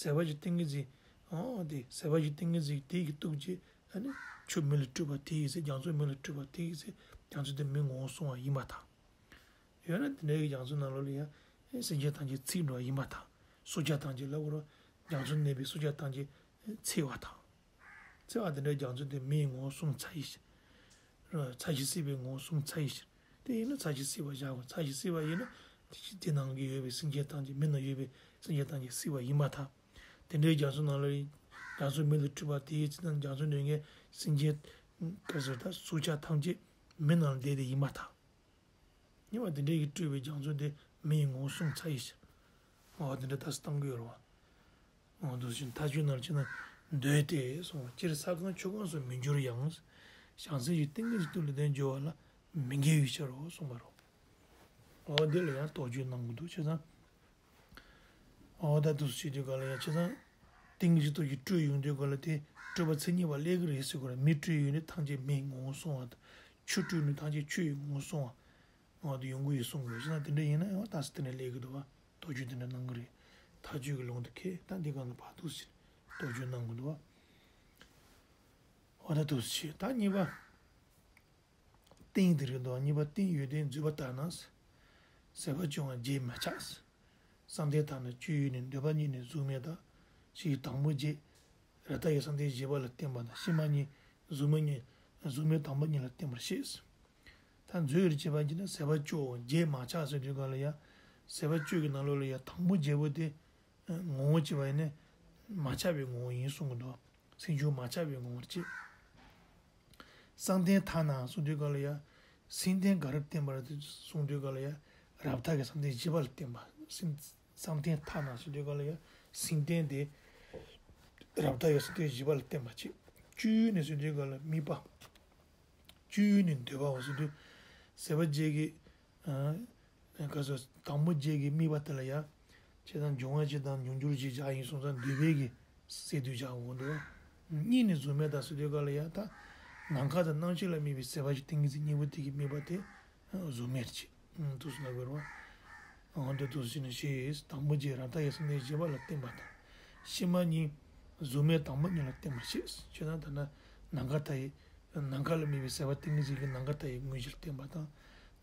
ཟད་པ་གི་ཏིང་ངེ་འཛིན། ཨོ་དེ་ཟད་པ་གི་ཏིང་ངེ་འཛིན་དེ་གི་སྟོབས་ཀྱིས་ཨ་ནི་ཆུ་མེ་ལ་སྤྲུལ་པ་དེ་ཡི་ཚེ། རྒྱ་མཚོ་མེ་ལ་སྤྲུལ་པ་དེ་ཡི་ཚེ། རྒྱ་མཚོ་དེ་མེ་ངོ་བོ་སོང་བ་ཡིན་པར་ཐལ། ཡོད་ན་དེ་འདྲའི་རྒྱ་མཚོ་ནང་ལོགས་ལ་ཡང་སེམས་ཅན་ཐམས་ཅད་འཚིག་འགྲོ་བ་ཡིན་པར་ཐལ། སྲོག་ཆགས་ཐམས་ཅད་ལ་འོ་ར་རྒྱ་མཚོ་གནས་པའི་སྲོག་ཆགས་ཐམས་ཅད་འཚིག་པར་ཐལ། འཚིག་པ་དེ་འདྲའི་རྒྱ་མཚོ་དེ་མེའི་ངོ་བོ་སོང་ཚར་ཡི་ཕྱིར། ཚ་ཞིང་བསིལ་བའི་ངོ་བོ་སོང་ཚར་ཡི་ཕྱིར། དེ་ཡིན་ན་ཚ་ཞིང་བསིལ་བ་བཞག་དགོས། ཚ་ཞིང་བསིལ་བ་ཡིན་ན་དེ་ནང་གི་ཡོད་པའི་སེམས་ཅན་ཐམས་ཅད། མེ་ནང་ཡོད་པའི་སེམས་ཅན་ཐམས་ཅད་བསིལ་བ་ཡིན་པར་ཐལ། དེ་འདྲའི་རྒྱ་མཚོ་ནང་ལ་རྒྱ་མཚོ་མེ་ལ་སྤྲུལ་པ་དེའི་ཚེ་ན་རྒྱ་མཚོ་ནང་གི་སེམས་ཅན། ག་ཟེར། ད་སྲོག་ཆགས་ཐམས་ཅད་མེ་ནང་ལ་བསྡད་དེ་ཡིན་པར་ཐལ། ཉེ་བ་དེ་འདྲའི་གི་སྤྲུལ་པའི་རྒྱ་མཚོ་དེ་མེའི་ངོ་བོ་སོང་ཚར་ཡི་ཕྱིར། འོ་དེ་འདྲ་ད་སྟོན་གི་ཡོད་རེད་བ། འོ་འདུག་ཅིང་མཐའ་དཔྱོད་ནང་ཕྱིན་ན། འདོད་དེ་གསུངས་པ། སྤྱིར་ས་གང་ཆུ་གང་སུ་མི་འགྱུར་ཡང་། བྱང་སེམས་ཀྱི་ཏིང་ངེ་འཛིན་སྟོབས་ལས་དེ་འགྱུར་བ་ལ་མི་འགལ་བའི་ཕྱིར་རོ་གསུངས་པ་རོ། འོ་འདི་ལ་ཡང་དོགས་གཅོད་གནང་གི་འདུག། བྱས་ཙང་། འོ་ད་འདུག་སེ་བྱེད་དུས་ག་ལ་ཡང་། བྱས་ཙང་ཏིང་ངེ་འཛིན་སྟོབས་ཀྱིས་སྤྲོད་ཡོང་དུས་ག་ལ་དེ་སྤྲོས་པ་མཚན་ཉིད་པ་སླེབས་ཀྱི་རེད་ཟེར་དགོས་རེད། མེ་སྤྲོད་ཡོང་དུས་ཐམས་ཅད་མེའི་ངོ་བོ་སོང་བ་དང་། ཆུ་སྤྲོད་ནས་ཐམས་ཅད་ཆུ་ཡི་ངོ་བོ་སོང་བ། འོ་དེ་ཡོང་གི་ཡོད་གསུང་གི་ཡོད། བྱས་ན་དེ་འདྲ་ཡིན་ན་ཡང་ད་སེ་དེ་ནས་སླེབས་ཀྱི་འདུག་བ། དོགས་གཅོད་དེ་འདྲ་གནང་གི་རེད། མཐའ་དཔྱོད་ཀྱི་ལུང་དུ་ཁེལ། ད་འདི་ག་ལ་ཕར་འདུག་སེ་དོགས་གཅོད་གནང་གི་འདུག་བ། འོ་ད་འདུག་སེ་བྱེད། ད་གཉིས་པ། ཏིང་དེ་རེད་འདུག། གཉིས་པ་ཏིང་ཡོན་ཏན་བརྗོད་པ་ལྟར་ན། ཟད་པ་བཅོ་ལྔ་བརྗེད་མ་ཆགས། བསམ་གཏན་ཐ་ན་སྤྱོད་ཡུལ་ནི། འདོད་པ་གཉིས་ནི་གཟུགས་མེད་ལྟ། ཞེས་དང་པོ་བརྗེད། རབ་མཐའ་ཡི་བསམ་གཏན་བཞི་པ་ལ་བརྟེན་པ་དང་། ཕྱི་མ་གཉིས། གཟུགས་མེད་གཉིས། གཟུགས་མེད་དང་པོ་གཉིས་ལ་བརྟེན་པར་བཤད། ད་མཛོད་ཡུལ་བྱེད་པ་གྱིས་ནི་ཟད་པ་བཅོ་བརྗེད་མ་ཆགས་ཟེར་དུས་ག་ལ་ཡ། ཟད་པ་བཅོ་གི་ནང་ལོགས་ལ་ཡ་དང་པོ་བརྗེད་པོ་དེ། ངོ་བོ་བྱས་པ་ཡིན་ན་མ་ཆགས་པའི་ངོ་བོ་ཡིན་གསུང་གི་འདུག། སེམས་བྱུང་མ་ཆགས་པའི་ངོ་བོར་བྱེད། བསམ་གཏན་ཐ་ན་གསུང་དུས་ག་ལ་ཡ། སེམས་རྟེན་ག་རེ་བརྟེན་པ་རེད་གསུང་དུས་ག་ལ་ཡ། རབ་མཐའ་གི་བསམ་གཏན་བཞི་པ་ལ་བརྟེན་པ། སེམས། བསམ་གཏན་ཐ་ན་གསུང་དུས་ག་ལ་ཡ། སེམས་རྟེན་དེ་རབ་མཐའ་གི་བསམ་གཏན་བཞི་པ་ལ་བརྟེན་པ་བྱེད། སྤྱོད་ཡུལ་ནི་གསུང་དུས་ག་ལ་དམིགས་པ། སྤྱོད་ཡུལ་ནི་འདོད་པའོ་གསུང་དུས། ཟད་པ་བརྗེད་ཀྱི། ཨ། ག་ཟེར། དང་པོ་བརྗེད་ཀྱི་དམིགས་པ་དེ་ལ་ཡ། བྱས་ཙང་འབྱུང་བ་བཞི་དང་འབྱུང་འགྱུར་བཞི་བཞག་ཡིན་སོང་ཙང་འདོད་པའི་གི་སད་དུས་བཞག་འོང་འདུག། གཉིས་ནི་གཟུགས་མེད་ལྟ་ཟེར་དུས་ག་ལ་ཡ། ད་ནམ་མཁའ་དང་རྣམ་ཤེས་ལ་དམིགས་པའི་ཟད་པ་གི་ཏིང་ངེ་འཛིན་གཉིས་པོ་དེ་གི་དམིགས་པ་དེ་གཟུགས་མེད་ཅིག། འདུག་སེ་ལབ་དགོས་རེད་བ། འོ་འདི་འདུག་སེ་ནི་ཞེས། དང་པོ་བརྗེད། རབ་མཐའ་ཡི་བསམ་གཏན་བཞི་པ་ལ་བརྟེན་པ་དང་། ཕྱི་མ་གཉིས། གཟུགས་མེད་དང་པོ་གཉིས་ལ་བརྟེན་པར་བཤད། བྱས་ཙང་ད་ནི་ནམ་མཁའ་མཐའ་ཡི། ནམ་མཁའ་ལ་དམིགས་པའི་ཟད་པ་ཏིང་ངེ་འཛིན་གྱིས་ནམ་མཁའ་མཐའ་ཡི་དངོས་གཞི་ལ་བརྟེན་པ་དང་།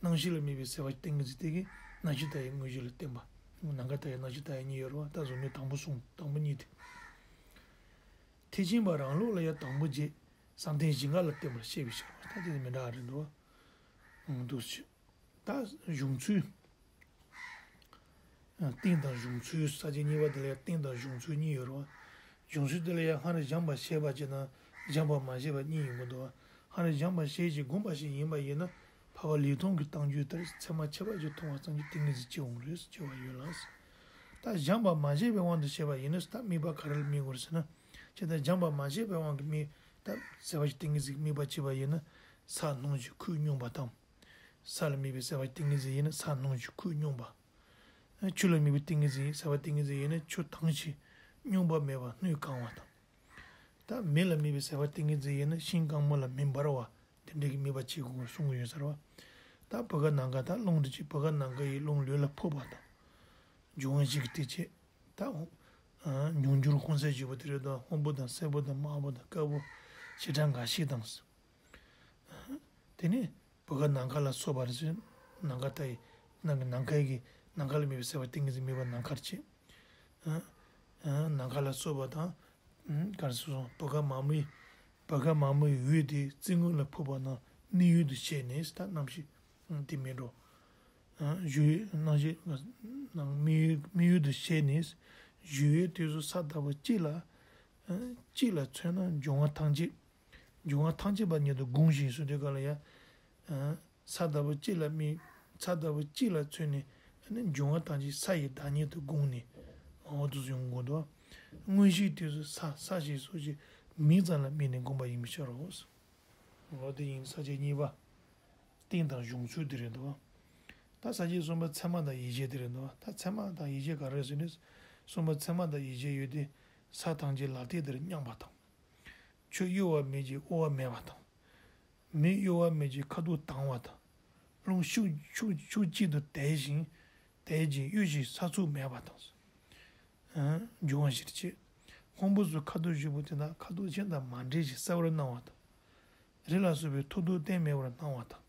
རྣམ་ཤེས་ལ་དམིགས་པའི་ཟད་པ་ཏིང་ངེ་འཛིན་དེ་གིས་རྣམ་ཤེས་མཐའ་ཡི་དངོས་གཞི་ལ་བརྟེན་པ། ནམ་མཁའ་ལྟ་ཡ་རྣམ་ཤེས་ལྟ་ཡ་གཉིས་ཡོད་རེད་བ། ད་གཟུགས་མེད་དང་པོ་གསུངས། དང་པོ་གཉིས་དེ། ཐེག་ཆེན་པ་རང་ལུགས་ལ་ཡང་དང་པོ་རྗེས་བསམ་གཏན་གཞི་འགག་ལ་བརྟེན་པར་བཤད་པའི་ཕྱིར་རོ། ད་དེ་མི་འདྲ་བ་རེད་འདུག་བ། འདུག་ཕྱིར། ད་གཞུང་ཚུལ། རྟེན་དང་གཞུང་ཚུལ། ས་བཅད་གཉིས་པ་དེ་ལ་ཡང་རྟེན་དང་གཞུང་ཚུལ་གཉིས་ཡོད་རེད་བ། གཞུང་ཚུལ་དེ་ལ་ཡང་སྔར་སྦྱངས་པ་ཤེས་པ་ཅིག་དང་སྦྱངས་པ་མ་ཤེས་པ་གཉིས་ཡོང་གི་འདུག་བ། སྔར་སྦྱངས་པ་ཤེས་ཅིང་བསྒོམས་པ་ཞིག་ཡིན་པ་ཡིན་ན། འཕགས་པ་ལེགས་མཐོང་གི་གཏམ་རྒྱུད་ལྟར་ཚད་མ་ཁྱད་པར་གྱིས་མཐོང་བ་ཙམ་གྱིས་ཏིང་ངེ་འཛིན་སྐྱེ་འོང་རེད་ཟེར་བ་ཡོད་ལ། ད་སྦྱངས་པ་མ་ཤེས་པའི་དབང་དུ་བྱས་པ་ཡིན་ན་ད་དམིགས་པ་ག་རེ་ལ་དམིགས་དགོས་རེད་ཟེར་ན། ཇི་ལྟར་སྦྱངས་པ་མ་ཤེས་པའི་དབང་གིས་དམིགས། ད་ཟད་པ་ཞིག་ཏིང་ངེ་འཛིན་གྱི་དམིགས་པ་བྱས་པ་ཡིན་ན། ས་སྣང་ཞིང་ཁོད་སྙོམས་པ་དང་། ས་ལ་དམིགས་པའི་ཟད་པ་ཏིང་ངེ་འཛིན་ཡིན་ན་ས་སྣང་ཞིང་ཁོད་སྙོམས་པ། ཆུ་ལ་དམིགས་པའི་ཏིང་ངེ་འཛིན་ཟད་པ་ཏིང་ངེ་འཛིན་ཡིན་ན་ཆུ་དྭངས་ཤིང་སྙོམས་པ་མེད་པར་སྣོད་གང་བ་དང་། ད་མེ་ལ་དམིགས་པའི་ཟད་པ་ཏིང་ངེ་འཛིན་ཡིན་ན་ཤིང་གང་མ་ལ་མེ་འབར་བ་དེ་འདྲ་གི་དམིགས་པ་བྱེད་དགོས་གསུང་གི་ཡོད་ས་རེད་བ། ད་བུ་ག་ནམ་མཁའ་ད་རླུང་དེ་ཅིག་བུ་ག་ནམ་མཁའ་ཡི་རླུང་ལུས་ལ་ཕོག་པ་དང་། འབྱུང་བ་བཞི་གི་དེ་བྱེད། ད་འོ། ཨ། མྱོང་འགྱུར་ཧོན་སེར་བྱེད་པོ་དེ་རེད་དོ། སྔོན་པོ་དང་སེར་པོ་དང་དམར་པོ་དང་དཀར་པོ། ཞེ་དྲག་འགའ་ཞིག་དང་། དེ་ནས་བུ་ག་ནམ་མཁའ་ལ་སོགས་པ་རེད་ཟེར། ནམ་མཁའ་ལྟ་ཡི། ནམ་མཁའ་ནམ་མཁའི་གི་ནམ་མཁའ་ལ་དམིགས་པའི་ཟད་པ་ཏིང་ངེ་འཛིན་དམིགས་པ་ནམ་མཁར་བྱེད། ཨ། ཨ། ནམ་མཁའ་ལ་སོགས་པ་དང་། ཨ། ག་རེ་ཟེར་སོང་། བུ་ག་མ་མོའི། བུ་ག་མ་མོའི་འོད་དེ་རྩིབས་ངོས་ལ་ཕོག་པ་ན་དམིགས་ཡུལ་དུ་བྱས་ནས་ད་རྣམ་ཤེས། ཨ། དེ་མིན་འགྲོ། ཨ། གཞུ་ཡི་རྣམ་ཤེས་ནང་དམིགས་ཡུལ་དམིགས་ཡུལ་དུ་བྱས་ནས། གཞུ་ཡི་དུས་སུ་ས་ལྟ་བུ་གཅིག་ལ། ཨ། གཅིག་ལ་མཚོན་ན་འབྱུང་བ་ཐམས་ཅད། འབྱུང་བ་ཐམས་ཅད་པ་ཉིད་དུ་དགོངས་ཤིང་ཟེར་དུས་ག་ལ་ཡ། ཨ། ས་ལྟ་བུ་གཅིག་ལ་དམིགས། ས་ལྟ་བུ་གཅིག་ལ་མཚོན་ནས་ཨ་ནི་འབྱུང་བ་ཐམས་ཅད་ས་ཡི་བདག་ཉིད་དུ་དགོངས་ནས། འོ་དུ་ཡོང་དགོས་འདུག། མངོན་ཤེས་དུས་སུ་ས་ས་ཞེས་སོགས་ཀྱི་མིང་ཙམ་ལ་དམིགས་ནས་དགོངས་པ་ཡིན་པའི་ཕྱིར་རོ། འོ་དེ་ཡིན་ས་བཅད་གཉིས་པ། རྟེན་དང་གཞུང་ཚུལ་དེ་རེད་འདུག། ད་ས་བཅད་གསུམ་པ་ཚད་མ་དང་ཡིད་བྱེད་དེ་རེད་འདུག། ད་ཚད་མ་དང་ཡིད་བྱེད་ག་རེ་ཟེར་ནས། གསུམ་པ་ཚད་མ་དང་ཡིད་བྱེད་ཡོད་དེ། ས་ཐམས་ཅད་ལག་མཐིལ་དེར་མཉམ་པ་དང་། ཆུ་གཡོ་བ་མེད་ཅིང་གཡོ་བ་མེད་པ་དང་། མེ་གཡོ་བ་མེད་ཅིང་ཁ་དོག་དྭངས་པ་དང་། རླུང་ཤུགས་ཤུགས་ཤུགས་གཅིག་ཏུ་དལ་ཞིང་། དལ་ཞིང་གཡོ་ཞིང་ས་ཚུགས་མེད་པ་དང་། ཨ། འབྱུང་བ་བཞིར་བྱེད། སྔོན་པོ་སོགས་ཁ་དོག་བཞི་པོ་དེ་དག་ཁ་དོག་གཞན་དང་མ་འདྲེས་ཤིང་གསལ་བར་སྣང་བ་དང་། རི་ལ་སོགས་པའི་མཐོ་དོག་གཏན་མེད་པར་སྣང་བ་དང་།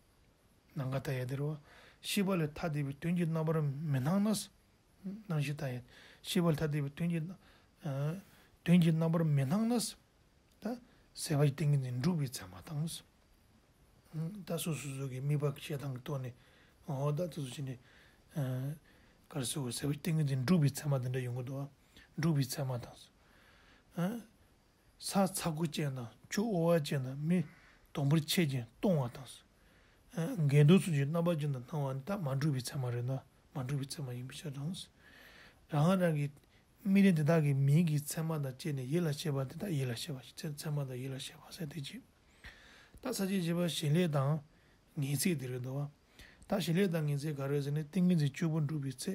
ནམ་མཁའ་ལྟ་ཡ་དེ་རེད་བ། ཤེས་པ་ལས་ཐ་དད་པའི་དོན་གྱི་རྣམ་པར་མི་སྣང་ན། རྣམ་ཤེས་ལྟ་ཡ། ཤེས་པ་ལས་ཐ་དད་པའི་དོན་གྱི། ཨ། དོན་གྱི་རྣམ་པར་མི་སྣང་ན། ད་ཟད་པ་ཡི་ཏིང་ངེ་འཛིན་འགྲུབ་པའི་ཚད་མ་དང་། ད་སོ་སོ་སོ་གི་དམིགས་པ་བྱེད་སྟངས་ཀྱི་ཐོག་ནས། འོ་ད་དེ་ཚོ་བྱས་ནས། ཨ། ག་རེ་ཟེར་དགོས། ཟད་པ་ཡི་ཏིང་ངེ་འཛིན་འགྲུབ་པའི་ཚད་མ་དེ་འདྲ་ཡོང་གི་འདུག། འགྲུབ་པའི་ཚད་མ་དང་། ཨ། ས་ཚ་ཁུ་ཅན་དང་ཆུ་གཡོ་བ་ཅན་དང་མེ་དུང་འཕར་ཆེ་ཅན་སྟོང་བ་དང་། ཨ། འགལ་འདུ་ཚུལ་གྱི་རྣམ་པ་ཅན་དུ་སྣང་བ་ནི་ད་མ་གྲུབ་པའི་ཚད་མ་རེད་ན། མ་གྲུབ་པའི་ཚད་མ་ཡིན་པའི་ཕྱིར་དང་། རང་རང་གི་དམིགས་རྟེན་དེ་དག་གི་མིང་གི་ཚད་མ་དང་བཅས་ནས་ཡིད་ལ་བྱེད་པ་དེ་དག་ཡིད་ལ་བྱེད་པ་ཞེས། ཚད་མ་དང་ཡིད་ལ་བྱེད་པ་ཟེར་དེ་གཅིག། ད་ས་བཅད་བཞི་པ་བྱེད་ལས་དང་ངེས་ཚིག་དེ་རེད་འདུག་བ། ད་བྱེད་ལས་དང་ངེས་ཚིག་ག་རེ་ཟེར་ན། ཏིང་ངེ་འཛིན་བཅུ་པོ་འགྲུབ་པའི་ཚེ་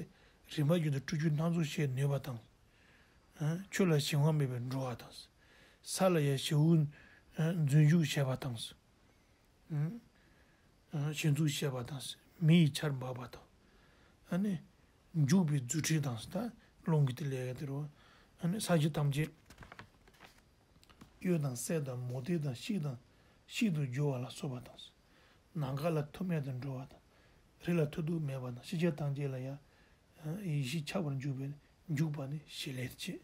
རིམ་པ་བཞིན་དུ་སྤྲོས་བཅུའི་སྣ་ཚོགས་བྱེད་ནུས་པ་དང་། ཨ། ཆུ་ལ་ཞིང་བ་མེད་པར་འགྲོ་བ་དང་། ས་ལ་ཡང་བྱེའུ། ཨ། འཛུལ་འཇུག་བྱེད་པ་དང་། ཨ། ཨ། བྱེའུ་འཛུལ་བྱེད་པ་དང་། མེ་ཡི་ཆར་འབབ་པ་དང་། ཨ་ནི། འཇུག་པའི་རྫུ་འཕྲུལ་དང་། ད་རླུང་གི་དེ་ལས་ཡ་དེ་རུ། ཨ་ནི་ས་གཞི་ཐམས་ཅད། གཡུ་དང་སེར་དང་མུ་ཏིག་དང་ཤིག་དང་ཤིག་ཏུ་འགྱུར་བ་ལ་སོགས་པ་དང་། ནམ་མཁའ་ལ་ཐུག་མེད་དུ་འགྲོ་བ་དང་། རི་ལ་ཐུག་རྡུལ་མེད་པ་དང་། ཤེས་བྱ་ཐམས་ཅད་ལ་ཡང་ཡེ་ཤེས་ཁྱབ་པར་འཇུག་པའི་འཇུག་པ་ནི་བྱེད་ལས་བྱེད།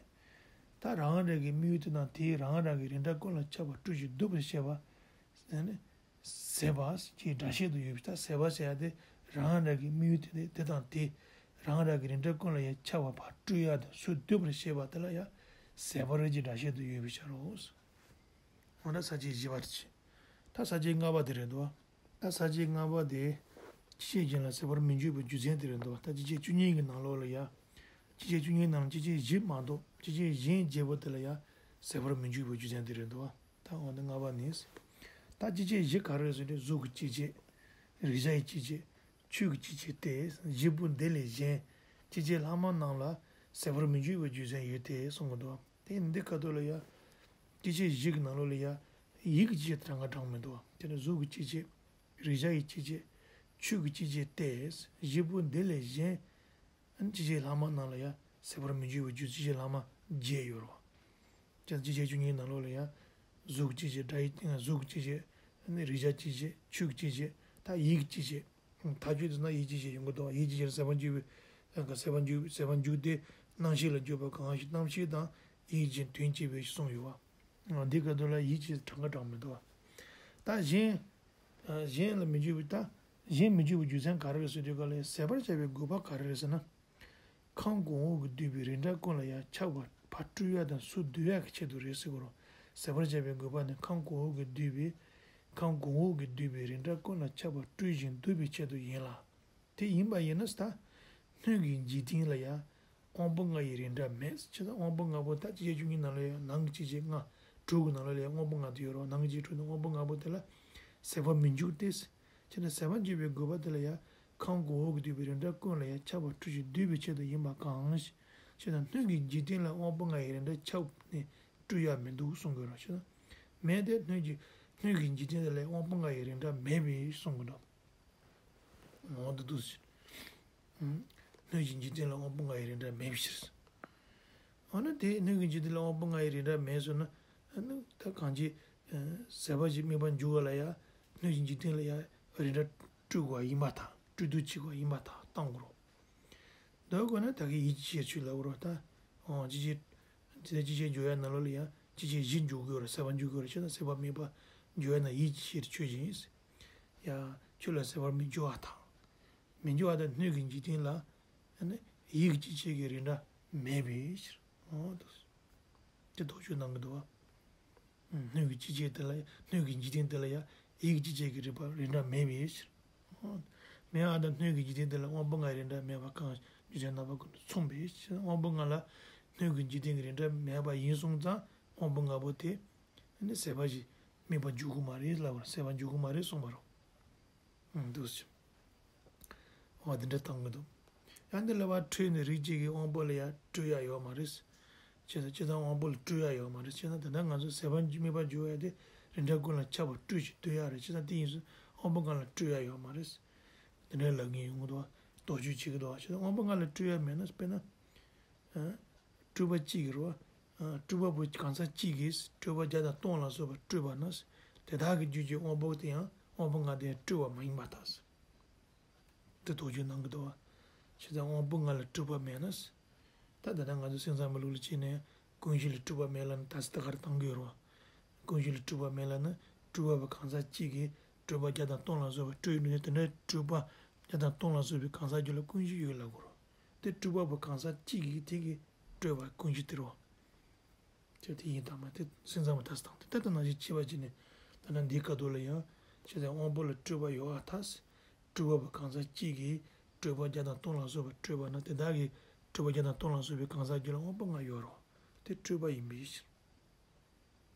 ད་རང་རང་གི་དམིགས་ཡུལ་དེ་དང་དེའི་རང་རང་གི་རིགས་འདྲ་ཀུན་ལ་ཁྱབ་པ་སྤྲོས་ཤིང་བསྡུ་བར་བྱེད་པ། ཟད་པ་ཞེས་སྒྲ་བཤད་དུ་ཡོད་པས། ད་ཟད་པ་ཟེར་ཡ་དེ་རང་རང་གི་དམིགས་ཡུལ་དེ་དེ་དང་དེ་རང་རང་གི་རིགས་འདྲ་ཀུན་ལ་ཡང་ཁྱབ་པ་ཕར་སྤྲོས་ཡ་དང་ཚུར་བསྡུ་བར་བྱེད་པ་དེ་ལ་ཡང་ཟད་པ་རེད་ཅེས་སྒྲ་བཤད་དུ་ཡོད་པའི་ཕྱིར་རོ། འོ་ན་ས་བཅད་བཞི་པ་རེད། ད་ས་བཅད་ལྔ་པ་དེ་རེད་འདུག། ད་ས་བཅད་ལྔ་པ་དེ་སྤྱི་བྱེ་བ་གཞན་ལ་ཟད་པར་མི་འགྱུར་བའི་རྒྱུ་མཚན་དེ་རེད་འདུག། ད་སྤྱི་བྱེ་བ་བཅུ་གཉིས་ཀྱི་ནང་ལོགས་ལ་ཡ། སྤྱི་བྱེ་བ་བཅུ་གཉིས་ནང་སྤྱི་བྱེ་བ་བཞི་མ་གཏོགས་སྤྱི་བྱེ་བ་གཞན་བརྗེ་པོ་དེ་ལ་ཡ་ཟད་པར་མི་འགྱུར་བའི་རྒྱུ་མཚན་དེ་རེད་འདུག། ད་འོ་ན་ལྔ་པ་ནི། ད་སྤྱི་བྱེ་བ་བཞི་ག་རེ་ཟེར་ཏེ་གཟུགས་ཀྱི་སྤྱི་བྱེ་བ། རེག་བྱ་ཡི་སྤྱི་བྱེ་བ། ཆོས་ཀྱི་སྤྱི་བྱེ་བ་སྟེ། བཞི་པོ་འདི་ལས་གཞན་སྤྱི་བྱེ་བ་ལྷག་མ་རྣམས་ལ་ཟད་པར་མི་འགྱུར་བའི་རྒྱུ་མཚན་ཡོད་དེ་གསུང་གི་འདུག། དེ་འདི་ཁ་ཐུག་ལ་ཡ། སྤྱི་བྱེ་བ་བཞི་གི་ནང་ལོགས་ལ་ཡ། ཡིད་ཀྱི་སྤྱི་བྱེ་བ་དེ་གྲངས་ཀ་དྲངས་མི་འདུག། དེ་ནི་གཟུགས་ཀྱི་སྤྱི་བྱེ་བ། རེག་བྱ་ཡི་སྤྱི་བྱེ་བ། ཆོས་ཀྱི་སྤྱི་བྱེ་བ་སྟེ། བཞི་པོ་འདི་ལས་གཞན། སྤྱི་བྱེ་བ་ལྷག་མ་རྣམས་ལ་ཡང་ཟད་པར་མི་འགྱུར་བའི་རྒྱུ་སྤྱི་བྱེ་བ་ལྷག་མ་བརྒྱད་ཡོད་རེད་བ། ཅན་སྤྱི་བྱེ་བ་བཅུ་གཉིས་ནང་ལོགས་ལ་ཡང་། གཟུགས་སྤྱི་བྱེ་བ། སྒྲ་ཡི་གཟུགས་སྤྱི་བྱེ་བ། རེག་བྱ་སྤྱི་བྱེ་བ། ཆོས་ཀྱི་སྤྱི་བྱེ་བ། ད་ཡིད་ཀྱི་སྤྱི་བྱེ་བ། ཐག་ཆོད་དུ་ན་ཡིད་ཀྱི་སྤྱི་བྱེ་བ་ཡོང་གི་འདུག། ཡིད་ཀྱི་སྤྱི་བྱེ་བ་ཟད་པར་འགྱུར་བའི། ག་ཟད་པར་འཇུག་ཟད་པར་འཇུག་སྟེ་རྣམ་ཤེས་ལ་འཇུག་པ་གང་ཞིག་རྣམ་ཤེས་དང་ཡིད་ཀྱི་དོན་གཅིག་པའི་གསུངས་ཡོད་པ། འདི་ག་དུ་ལ་ཡིད་ཀྱི་གྲངས་ཀ་གྲངས་མི་འདུག་བ། ད་གཞན། གཞན་ལ་མི་འཇུག་པའི་ད། གཞན་མི་འཇུག་པའི་རྒྱུ་མཚན་ག་རེ་རེད་ཟེར་དུས་ག་ལ་ཟད་པར་བྱ་བའི་དགོས་པ་ག་རེ་རེད་ཟེར་ན། ཁམས་གོང་འོག་གིས་བསྡུས་པའི་རིགས་འདྲ་ཀུན་ལ་ཡང་ཁྱབ་པ་ཕར་སྤྲོད་ཡ་དང་སུ་བསྡུ་ཡ་གི་ཆེད་དུ་རེད་ཟེར་གོ་རོ། ཟད་པར་བྱ་བའི་དགོས་པ་ནི་ཁམས་གོང་འོག་གིས་བསྡུས་པའི། ཁམས་གོང་འོག་གིས་བསྡུས་པའི་རིགས་འདྲ་ཀུན་ལ་ཁྱབ་པ་སྤྲོད་ཅིང་བསྡུ་བའི་ཆེད་དུ་ཡིན་ལ། དེ་ཡིན་པ་ཡིན་ན་ད། སྣོད་ཀྱི་འཇིག་རྟེན་ལ་ཡང་དབང་པོ་ལྔ་ཡི་རིགས་འདྲ་མེད། ཅེས་དང་དབང་པོ་ལྔ་པོ་ད་ཅི་བྱེད་ཆུང་ངུའི་ནང་ལ་ཡང་ནང་གི་ཅི་བྱེད་ལྔ། དྲུག་གི་ནང་ལ་ཡང་དབང་པོ་ལྔ་དེ་ཡོད་རོ། ནང་གི་ཅི་དྲུག་ནི་དབང་པོ་ལྔ་པོ་དེ་ལ་ཟད་པར་མི་འཇུག་སྟེ། ཅེས་དང་ཟད་པར་འཇུག་པའི་དགོས་པ་དེ་ལ་ཡང་ཁམས་གོང་འོག་གིས་བསྡུས་པའི་རིགས་འདྲ་ཀུན་ལ་ཡང་ཁྱབ་པ་སྤྲོད་ཅིང་བསྡུ་བའི་ཆེད་དུ་ཡིན་པ་གང་ཞིག་ཅེས་དང་སྣོད་ཀྱི་འཇིག་རྟེན་ལ་དབང་པོ་ལྔ་ཡི་རིགས་འདྲ་ཁྱབ་ནས་སྤྲོད་ཡ་མི་འདུག་གསུང་དགོས་རོ། ཅེས་དང་མེད་དེ་སྣོད་ཀྱི་སྣོད་ཀྱི་འཇིག་རྟེན་དེ་ལ་དབང་པོ་ལྔ་ཡི་རིགས་འདྲ་མེད་པས་གསུང་གི་འདུག་འོ་འདི་འདུག་ཟེར། སྣོད་ཀྱི་འཇིག་རྟེན་ལ་དབང་པོ་ལྔ་ཡི་རིགས་འདྲ་མེད་པའི་ཕྱིར། འོ་ན་དེ་སྣོད་ཀྱི་འཇིག་རྟེན་ལ་དབང་པོ་ལྔ་ཡི་རིགས་འདྲ་མེད་ཟེར་ན། ཨ་ནི་ད་གང་ཅི། ཟད་པ་ཞིག་དམིགས་པ་འཇུག་པ་ལ་ཡང་སྣོད་ཀྱི་འཇིག་རྟེན་ལ་ཡང་རིགས་འདྲ་སྤྲོད་དགོས་པ་ཡིན་པར་ཐལ། སྤྲོད་དུ་བྱེད་དགོས་པ་ཡིན་པར་ཐལ་བཏང་དགོས་རོ། འདོད་དགོས་ན་ད་གི་ཡིད་ཀྱི་ཤེས་ཆོས་ལ་འོ་རོ་ད། འོ་ཅི་ཅི། དེ་ཅི་ཅི་འཇོག་ཡ་ནང་ལོགས་ལ་ཡང་ཅི་ཅི་གཞི་འཇོག་དགོས་རོ། ཟད་པ་འཇོག་དགོས་རོ་ཅེ་ན་ཟད་པ་དམིགས་པ་འཇོག་ཡ་ན་ཡིད་ཀྱི་ཤེས་ཆོས་ཅན་ཡིན། ཡ། ཆོས་ལ་ཟད་པར་མི་འགྱུར་བ་དང་། མི་འགྱུར་བ་དང་སྣོད་ཀྱི་འཇིག་རྟེན་ལ། ཨ་ནི་ཡིད་ཀྱི་སྐྱེ་མཆེད་ཀྱི་རིགས་འདྲ་མེད་པའི་ཕྱིར། འོ་དོ། དེ་དོགས་གཅོད་གནང་གི་འདུག་བ། སྣོད་ཀྱི་སྐྱེ་མཆེད་དེ་ལ་སྣོད་ཀྱི་འཇིག་རྟེན་དེ་ལ་ཡང་ཡིད་ཀྱི་སྐྱེ་མཆེད་ཀྱི་རིགས་པ་རིགས་འདྲ་མེད་པའི་ཕྱིར། འོ། མེད་པ་དང་སྣོད་ཀྱི་འཇིག་རྟེན་དེ་ལ་དབང་པོ་ལྔའི་རིགས་འདྲ་མེད་པ་གང་རྒྱུ་མཚན་རྣམ་པ་ཀུན་ཏུ་མཚུངས་པའི་ཕྱིར། དབང་པོ་ལྔ་ལ་སྣོད་ཀྱི་འཇིག་རྟེན་གྱི་རིགས་འདྲ་མེད་པ་ཡིན་སོང་ཙང་དབང་པོ་ལྔ་པོ་དེ་ནི་ཟད་པ་ཞིག་དམིགས་པ་འཇུག་གི་མ་རེད་ལབ་པར་ཟད་པ་འཇུག་གི་མ་རེད་གསུངས་པ་རེད། འདུག་ཟེར། འོ་དེ་འདྲ་བཏང་གི་འདུག་ཡང་འདི་ལ་བ་འཕྲོས་ནས་རིགས་གཅིག་གི་དབང་པོ་ལ་ཡང་སྤྲོད་ཡ་ཡོད་མ་རེད། ཅེས་དང་ཅི་ལྟར་དབང་པོ་ལ་སྤྲོད་ཡ་ཡོད་མ་རེད། ཅེས་དང་དེ་འདྲ་ང་ཚོ་ཟད་པར་དམིགས་པ་འཇུག་ཡ་དེ་རིགས་འདྲ་ཀུན་ལ་ཁྱབ་པ་སྤྲོད་ཅིང་བསྡུ་ཡ་རེད། ཅེས་དང་དེ་ཡིན་ཙང་དབང་པོ་ལྔ་ལ་སྤྲོད་ཡ་ཡོད་མ་རེད། དེ་འདྲ་ལབ་མཁན་ཡོང་གི་འདུག་དོགས་གཅོད་བྱེད་ཀྱི་འདུག་ཅེས་དང་དབང་པོ་ལྔ་ལ་སྤྲོད་ཡ་མེད་ན་དཔེར་ན། སྤྲོས་པ་གཅིག་གི་རོ། སྤྲོས་པ་པོ་གང་ཟག་གཅིག་གིས་སྤྲོས་པ་བརྒྱ་དང་སྟོང་ལ་སོགས་པ་སྤྲོས་པ་ན། དེ་དག་གི་རྒྱུད་ཀྱི་དབང་པོ་དེ་ཡང་དབང་པོ་ལྔ་དེ་ཡང་སྤྲོས་པ་མ་ཡིན་པར་ཐལ། དེ་དོགས་གཅོད་གནང་གི་འདུག་བ། བྱས་ཙང་དབང་པོ་ལྔ་ལ་སྤྲོས་པ་མེད་ན། ད་ད་ལྟ་ང་ཚོ་སེམས་ཙམ་པའི་ལུགས་ལ་བྱས་ནས་ཀུན་གཞི་ལ་སྤྲོས་པ་མེད་ལ་ནི་ད་སི་ད་ག་རེ་བཏང་གི་ཡོད་རོ། ཀུན་གཞི་ལ་སྤྲོས་པ་མེད་ལ་ནི་སྤྲོས་པ་པོ་གང་ཟག་གཅིག་གིས་སྤྲོས་པ་བརྒྱ་དང་སྟོང་ལ་སོགས་པ་སྤྲོས་ནས་དེ་འདྲའི་སྤྲོས་པ་བརྒྱ་དང་སྟོང་ལ་སོགས་པའི་གང་ཟག་རྒྱུད་ལ་ཀུན་གཞི་ཡོད་ལབ་དགོས་རོ། དེ་སྤྲོས་པ་པོ་གང་ཟག་གཅིག་གིས་དེ་གི་སྤྲོས་པ་ཀུན་གཞི་དེ་རོ། ཅེས་དེ་ཡིན་དང་མ་དེ་སེམས་ཙམ་པ་ད་སི་དང་དེ་ལྟ་ལྟ་ནང་བཞིན་བྱས་པ་བྱས་ནས་ད་ལྟ་འདིའི་སྐབས་དུ་ལ་ཡང་བྱས་ཙང་དབང་པོ་ལ་སྤྲོས་པ་ཡོད་པར་ཐལ། སྤྲོས་པ་པོ་གང་ཟག་གཅིག་གིས་སྤྲོས་པ་བརྒྱ་དང་སྟོང་ལ་སོགས་པ་སྤྲོས་པ་ན་དེ་དག་གིས་སྤྲོས་པ་བརྒྱ་དང་སྟོང་ལ་སོགས་པའི་གང་ཟག་རྒྱུད་ལ་དབང་པོ་ལྔ་ཡོད་རོ། དེ་སྤྲོས་པ་ཡིན་པའི་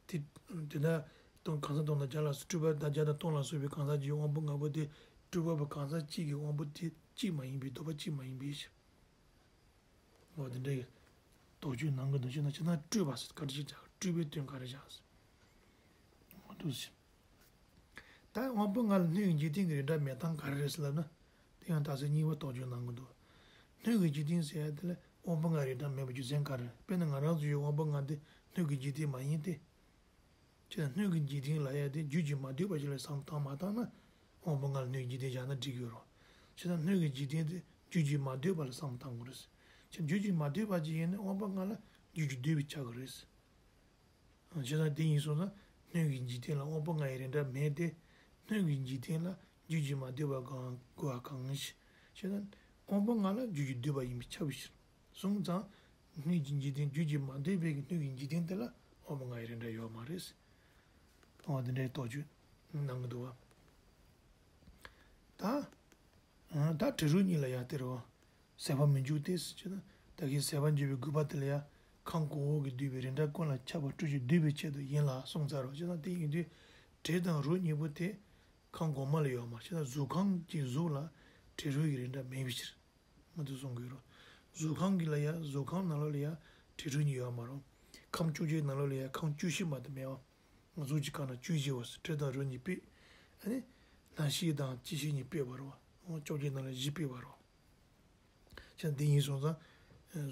ཕྱིར། དེ་དེ་ལྟར་སྟོང་གང་ཟག་སྟོང་དང་བརྒྱ་ལ་སོགས་སྤྲོས་པ་དང་བརྒྱ་དང་སྟོང་ལ་སོགས་པའི་གང་ཟག་རྒྱུད་དབང་པོ་ལྔ་པོ་དེ་སྤྲོས་པ་པོ་གང་ཟག་གཅིག་གི་དབང་པོ་དེ་གཅིག་མ་ཡིན་པའི་ལྡོག་པ་གཅིག་མ་ཡིན་པའི་ཕྱིར། འོ་དེ་འདྲ་ཡི་དོགས་གཅོད་གནང་གི་འདུག་ཅེ་ན་ཅེ་ན་སྤྲོས་པ་ཟེར་ག་རེ་ཞིག་བྱ་སྤྲོས་པའི་དོན་ག་རེ་བྱ་ཟེར། འོ་འདུག་ཟེར། ད་དབང་པོ་ལྔ་ལ་སྣོད་ཀྱི་འཇིག་རྟེན་གྱི་རིགས་འདྲ་མེད་སྟངས་ག་རེ་རེད་ཟེར་ལབ་ན། དེ་ཡང་ད་གཟོད་གཉིས་པ་དོགས་གཅོད་གནང་གི་འདུག་སྣོད་ཀྱི་འཇིག་རྟེན་ཟེར་ཡ་དེ་ལ་དབང་པོ་ལྔ་རིགས་འདྲ་མེད་པའི་རྒྱུ་མཚན་ག་རེ། དཔེར་ན་ང་རང་ཚོ་ཡི་དབང་པོ་ལྔ་དེ་སྣོད་ཀྱི་འཇིག་རྟེན་མ་ཡིན་ཏེ། ཅེས་སྣོད་ཀྱི་འཇིག་རྟེན་ལབ་ཡ་དེ་རྒྱུད་ཀྱིས་མ་བསྡུས་པ་ཞིག་ལ་བསམ་བློ་བཏང་མ་བཏང་ན། དབང་པོ་ལྔ་ལ་སྣོད་ཀྱི་འཇིག་རྟེན་བཞག་ན་འགྲིག་གི་ཡོད་རེད། བྱས་ཙང་སྣོད་ཀྱི་འཇིག་རྟེན་དེ་རྒྱུད་ཀྱིས་མ་བསྡུས་པ་ལ་བསམ་བློ་བཏང་དགོས་རེད། ཅེས་རྒྱུད་ཀྱིས་མ་བསྡུས་པ་ཅིག་ཡིན་ན་དབང་པོ་ལྔ་ལ་རྒྱུད་ཀྱིས་བསྡུས་པས་ཁྱབ་དགོས་རེད། བྱས་ཙང་དེ་ཡིན་སོང་ཙང་སྣོད་ཀྱི་འཇིག་རྟེན་ལ་དབང་པོ་ལྔ་ཡི་རིགས་འདྲ་མེད་དེ། སྣོད་ཀྱི་འཇིག་རྟེན་ལ་རྒྱུད་ཀྱིས་མ་བསྡུས་པ་གང་དགོས་པ་གང་ཞིག་བྱས་ཙང་དབང་པོ་ལྔ་ལ་རྒྱུད་ཀྱིས་བསྡུས་པ་ཡིན་པས་ཁྱབ་པའི་ཕྱིར། སོང་ཙང་། སྣོད་ཀྱི་འཇིག་རྟེན་རྒྱུད་ཀྱིས་མ་བསྡུས་པའི་གི་སྣོད་ཀྱི་འཇིག་རྟེན་དེ་ལ་དབང་པོ་ལྔ་ཡི་རིགས་འདྲ་ཡོད་མ་རེད། དབང་དེ་འདྲའི་དོགས་གཅོད་གནང་གི་འདུག་བ། ད། ད་དྲི་རོ་གཉིས་ལ་ཡང་དེ་རེད་བ། ཟད་པར་མི་འཇུག་སྟེ་ཟེར་གྱི་ན་ད་གིན་ཟད་པར་འཇུག་པའི་དགོས་པ་དེ་ལ་ཡང་ཁམས་གོང་འོག་གིས་བསྡུས་པའི་རིགས་འདྲ་ཀུན་ལ་ཁྱབ་པ་སྤྲོད་ཅིང་བསྡུ་བའི་ཆེད་དུ་ཡིན་ལ་གསུངས་ཚར་བ་ཅི་ན་དེ་ཡིན་དུས་དྲི་དང་རོ་གཉིས་པོ་དེ་ཁམས་གོང་མ་ལ་ཡོད་མ་རེད་ན་གཟུགས་ཁམས་ཀྱི་གཟུགས་ལ་དྲི་རོ་ཡི་རིགས་འདྲ་མེད་པའི་ཕྱིར། ང་ཚོས་གསུང་གི་ཡོད་རེད། གཟུགས་ཁམས་ཀྱི་ལ་ཡ་གཟུགས་ཁམས་ནང་ལོགས་ལ་ཡ་དྲི་རོ་གཉིས་ཡོད་མ་རེད། ཁམས་བཅོ་བརྒྱད་ནང་ལོགས་ལ་ཡ་ཁམས་བཅུ་བཞི་མ་གཏོགས་མེད་པ། གཟུགས་ཀྱི་ཁམས་ན་བཅུ་བཞི་བ་ཟེར་དྲི་དང་རོ་གཉིས་པས། ཨ་ནི། རྣམ་ཤེས་དང་སྐྱེ་མཆེད་གཉིས་སྤེལ་བ་རེད་བ། བཅོ་བརྒྱད་ནང་ལ་བཞི་སྤེལ་བ་རེད་བ། ཅང་འདི་ཡིན་སོང་ཙང་།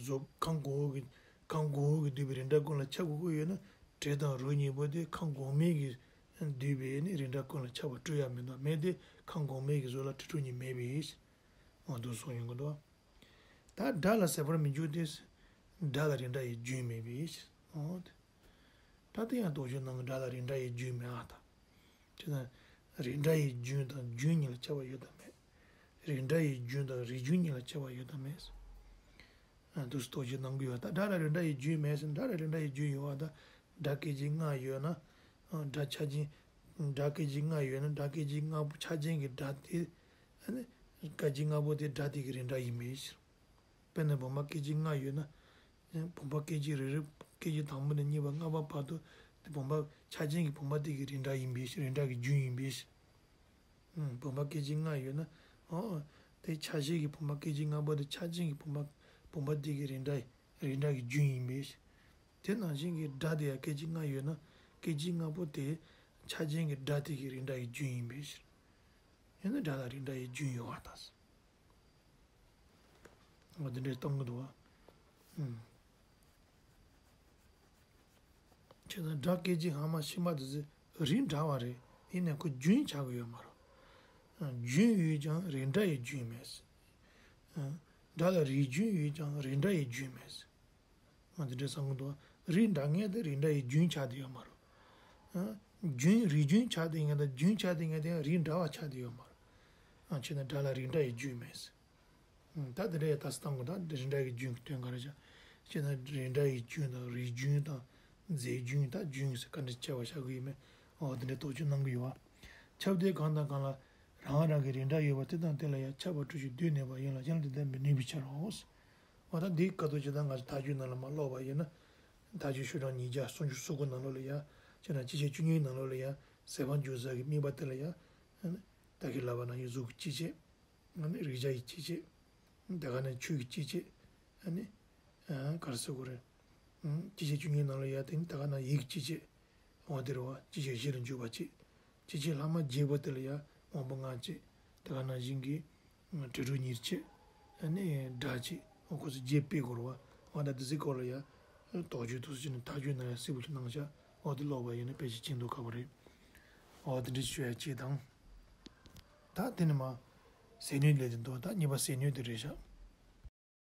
གཟུགས་ཁམས་གོང་འོག་གི། ཁམས་གོང་འོག་གིས་བསྡུས་པའི་རིགས་འདྲ་ཀུན་ལ་ཁྱབ་དགོས་ཀྱི་ཡོད་ན། དྲི་དང་རོ་གཉིས་པོ་དེ་ཁམས་གོང་མའི་གིས་བསྡུས་པའི་ནི་རིགས་འདྲ་ཀུན་ལ་ཁྱབ་པ་སྤྲོད་ཡ་མི་འདུག་མེད་དེ་ཁམས་གོང་མའི་གི་གཟུགས་ལ་དྲི་རོ་གཉིས་མེད་པས། འོ་འདུག་གསུངས་ཡོང་གི་འདུག་ད་ ད་སྒྲ་ལ་ཟད་པར་མི་འགྱུར་ཏེ། སྒྲ་ལ་རིགས་འདྲ་ཡི་རྒྱུན་མེད་པའི་ཕྱིར། འོ་དེ། ད་དེ་ཡང་དོགས་གཅོད་གནང་གི། སྒྲ་ལ་རིགས་འདྲ་ཡི་རྒྱུན་མེད་ཨ་ད། ཅེ་ན། རིགས་འདྲ་ཡི་རྒྱུན་དང་རྒྱུན་གཉིས་ལ་ཁྱད་པར་ཡོད་དམ་མེད། རིགས་འདྲ་ཡི་རྒྱུན་དང་རིགས་རྒྱུན་གཉིས་ལ་ཁྱད་པར་ཡོད་དམ་མེད། ཨ་འདུག་སེ་དོགས་གཅོད་གནང་གི་ཡོད། ད་སྒྲ་ལ་རིགས་འདྲ་ཡི་རྒྱུན་མེད་ཟེར་ན། སྒྲ་ལ་རིགས་འདྲ་ཡི་རྒྱུན་ཡོད་པ་དང་། སྒྲ་སྐད་ཅིག་ལྔ་ཡོད་ན། ཨ་སྒྲ་ཆ་ཅན། སྒྲ་སྐད་ཅིག་ལྔ་ཡོད་ན། སྒྲ་སྐད་ཅིག་ལྔ་པོ་ཆ་ཅན་གྱི་སྒྲ་དེ། ཨ་ནི། སྐད་ཅིག་ལྔ་པོ་དེ་སྒྲ་དེ་གི་རིགས་འདྲ་ཡིན་པའི་ཕྱིར། དཔེར་ན་བུམ་པ་སྐད་ཅིག་ལྔ་ཡོད་ན། བུམ་པ་སྐད་ཅིག་རེ་རེ། སྐད་ཅིག་དང་པོ་ནས་གཉིས་པ་ལྔ་པ་བར་དུ་དེ་བུམ་པ་ཆ་ཅན་གྱི་བུམ་པ་དེ་གི་རིགས་འདྲ་ཡིན་པའི་ཕྱིར། རིགས་འདྲ་གི་རྒྱུན་ཡིན་པའི་ཕྱིར། ཨུམ། བུམ་པ་སྐད་ཅིག་ལྔ་ཡོད་ན། ཨོ། དེ་ཆ་ཤས་ཀྱི་བུམ་པ་སྐད་ཅིག་ལྔ་པོ་དེ་ཆ་ཅན་གྱི་བུམ་པ། བུམ་པ་དེ་གི་རིགས་འདྲ། རིགས་འདྲ་གི་རྒྱུན་ཡིན་པའི་ཕྱིར། དེ་ནང་བཞིན་གྱི་སྒྲ་དེ་ཡང་སྐད་ཅིག་ལྔ་ཡོད་ན། སྐད་ཅིག་ལྔ་པོ་དེ་ཆ་ཅན་གྱི་སྒྲ་དེ་གི་རིགས་འདྲ་གི་རྒྱུན་ཡིན་པའི་ཕྱིར། ཡིན་ན་སྒྲ་ལ་རིགས་འདྲ་ཡི་རྒྱུན་ཡོད་པར་ཐལ། འོ་དེ་འདྲའི་གཏོང་གི་འདུག་བ། ཨུམ། བྱས་ཙང་སྒྲ་སྐད་ཅིག་སྔ་མ་ཕྱི་མ་དེ་ཚོ་རིགས་འདྲ་བ་རེད། ཡིན་ནའི་ཁོ་རྒྱུན་ཆགས་ཀྱི་ཡོད་མ་རེད། རྒྱུན་ཡོད་ཀྱང་རིགས་འདྲ་ཡི་རྒྱུན་མེད། སྒྲ་ལ་རིགས་རྒྱུན་ཡོད་ཀྱང་རིགས་འདྲ་ཡི་རྒྱུན་མེད། ང་དེ་འདྲའི་བསམ་གྱི་འདུག། རིགས་འདྲ་ངེས་དེ་རིགས་འདྲ་ཡི་རྒྱུན་ཆགས་བསྡད་ཡོད་མ་རེད། ཨ། རྒྱུན། རིགས་རྒྱུན་ཆགས་བསྡད་མཁན་དང་རྒྱུན་ཆགས་བསྡད་མཁན་དེ་ཡང་རིགས་འདྲ་བ་ཆགས་བསྡད་ཡོད་མ་རེད། ཨ། བྱས་ན་སྒྲ་ལ་རིགས་འདྲ་ཡི་རྒྱུན་མེད། ཨ། ད་དེ་འདྲ་ཡི་ད་སེ་བཏང་དགོས། ད་རིགས་འདྲ་ཡི་རྒྱུན་གྱི་དོན་ག་རེ་བྱ། བྱས་ན་རིགས་འདྲ་ཡི་རྒྱུན་དང་རིགས་རྒྱུན་དང་རྫས་རྒྱུན། ད་རྒྱུན་ཟེར་ག་འདྲ་བྱ་བ་བྱ་དགོས་ཡིན་མེད། འོ་དེ་འདྲའི་དོགས་གཅོད་གནང་གི་ཡོད་པ། ཁྱབ་བརྡལ་གང་དང་གང་ལ་རང་རང་གི་རིགས་འདྲ་ཡོད་པ་དེ་དང་དེ་ལ་ཡང་ཁྱབ་པ་གྲུ་བཞི་དུས་གནས་པ་ཡིན་ལ། གཞན་ལ་དེ་ལྟར་མི་ནུས་པའི་ཕྱིར་རོ། འོ་ད་འདིའི་སྐབས་དུ་ཇི་ལྟར་ང་ཚོ་མཐའ་དཔྱོད་ནང་ལ་མར་ཀློག་པ་ཡིན་ན། མཐའ་དཔྱོད་ཤོག་གྲངས་ཉིས་བརྒྱ་སུམ་ཅུ་སོ་དགུ་ནང་ལོགས་ལ་ཡ། བྱས་ན་སྤྱི་བྱེ་བཅུ་གཉིས་ནང་ལོགས་ལ་ཡ། ཟད་པར་འགྱུར་ས་གི་དམིགས་པ་དེ་ལ་ཡ། ད་གིན་ལབ་པ་ནང་བཞིན་གཟུགས་ཀྱི་སྤྱི་བྱེ། ཨ་ནི་རེག་བྱ་ཡི་སྤྱི་བྱེ། ད་ག་ནང་ཆོས་ཀྱི་སྤྱི་བྱེ། ཨ་ནི། ཨ། ག་རེ་ཟེར་དགོས་རེད། ཨ། སྤྱི་བྱེ་བཅུ་གཉིས་ནང་ལ་ཡ་དེ་ནི་ད་ག་ནང་ཡིད་ཀྱི་སྤྱི་བྱེ། འོ་དེ་རེད་བ། སྤྱི་བྱེ་བཞི་ལ་འཇུག་པ་གཅིག། སྤྱི་བྱེ་ལྷག་མ་བརྒྱད་པོ་དེ་ལ་ཡང་དབང་པོ་ལྔ་གཅིག། དེ་ག་ནང་བཞིན་གྱི་དྲི་རོ་གཉིས་གཅིག། ཨ་ནི་སྒྲ་གཅིག། འོ་ཁོ་ཚོ་བརྒྱད་སྤེལ་དགོས་རེད་བ། འོ་ད་དེ་ཚོའི་སྐོར་ལ་ཡང་དོགས་གཅོད་དུ་སུ་བྱས་ནས་ཐག་གཅོད་གནང་ཡ་སྲིད་པོ་ཞིག་གནང་བཞག། འོ་དེ་ཀློག་པ་ཡིན་ན་དཔེ་ཞིག་ཅིག་འདུག་ཁ་པོ་རེད། འོ་དེ་འདྲ་ཞུ་ཡ་གཅིག་དང་། ད་དེ་ནས་མར་ཟས་སྣོད་ལས་དེ་འདུག། ད་གཉིས་པ་ཟས་སྣོད་དེ་རེད་བཞག།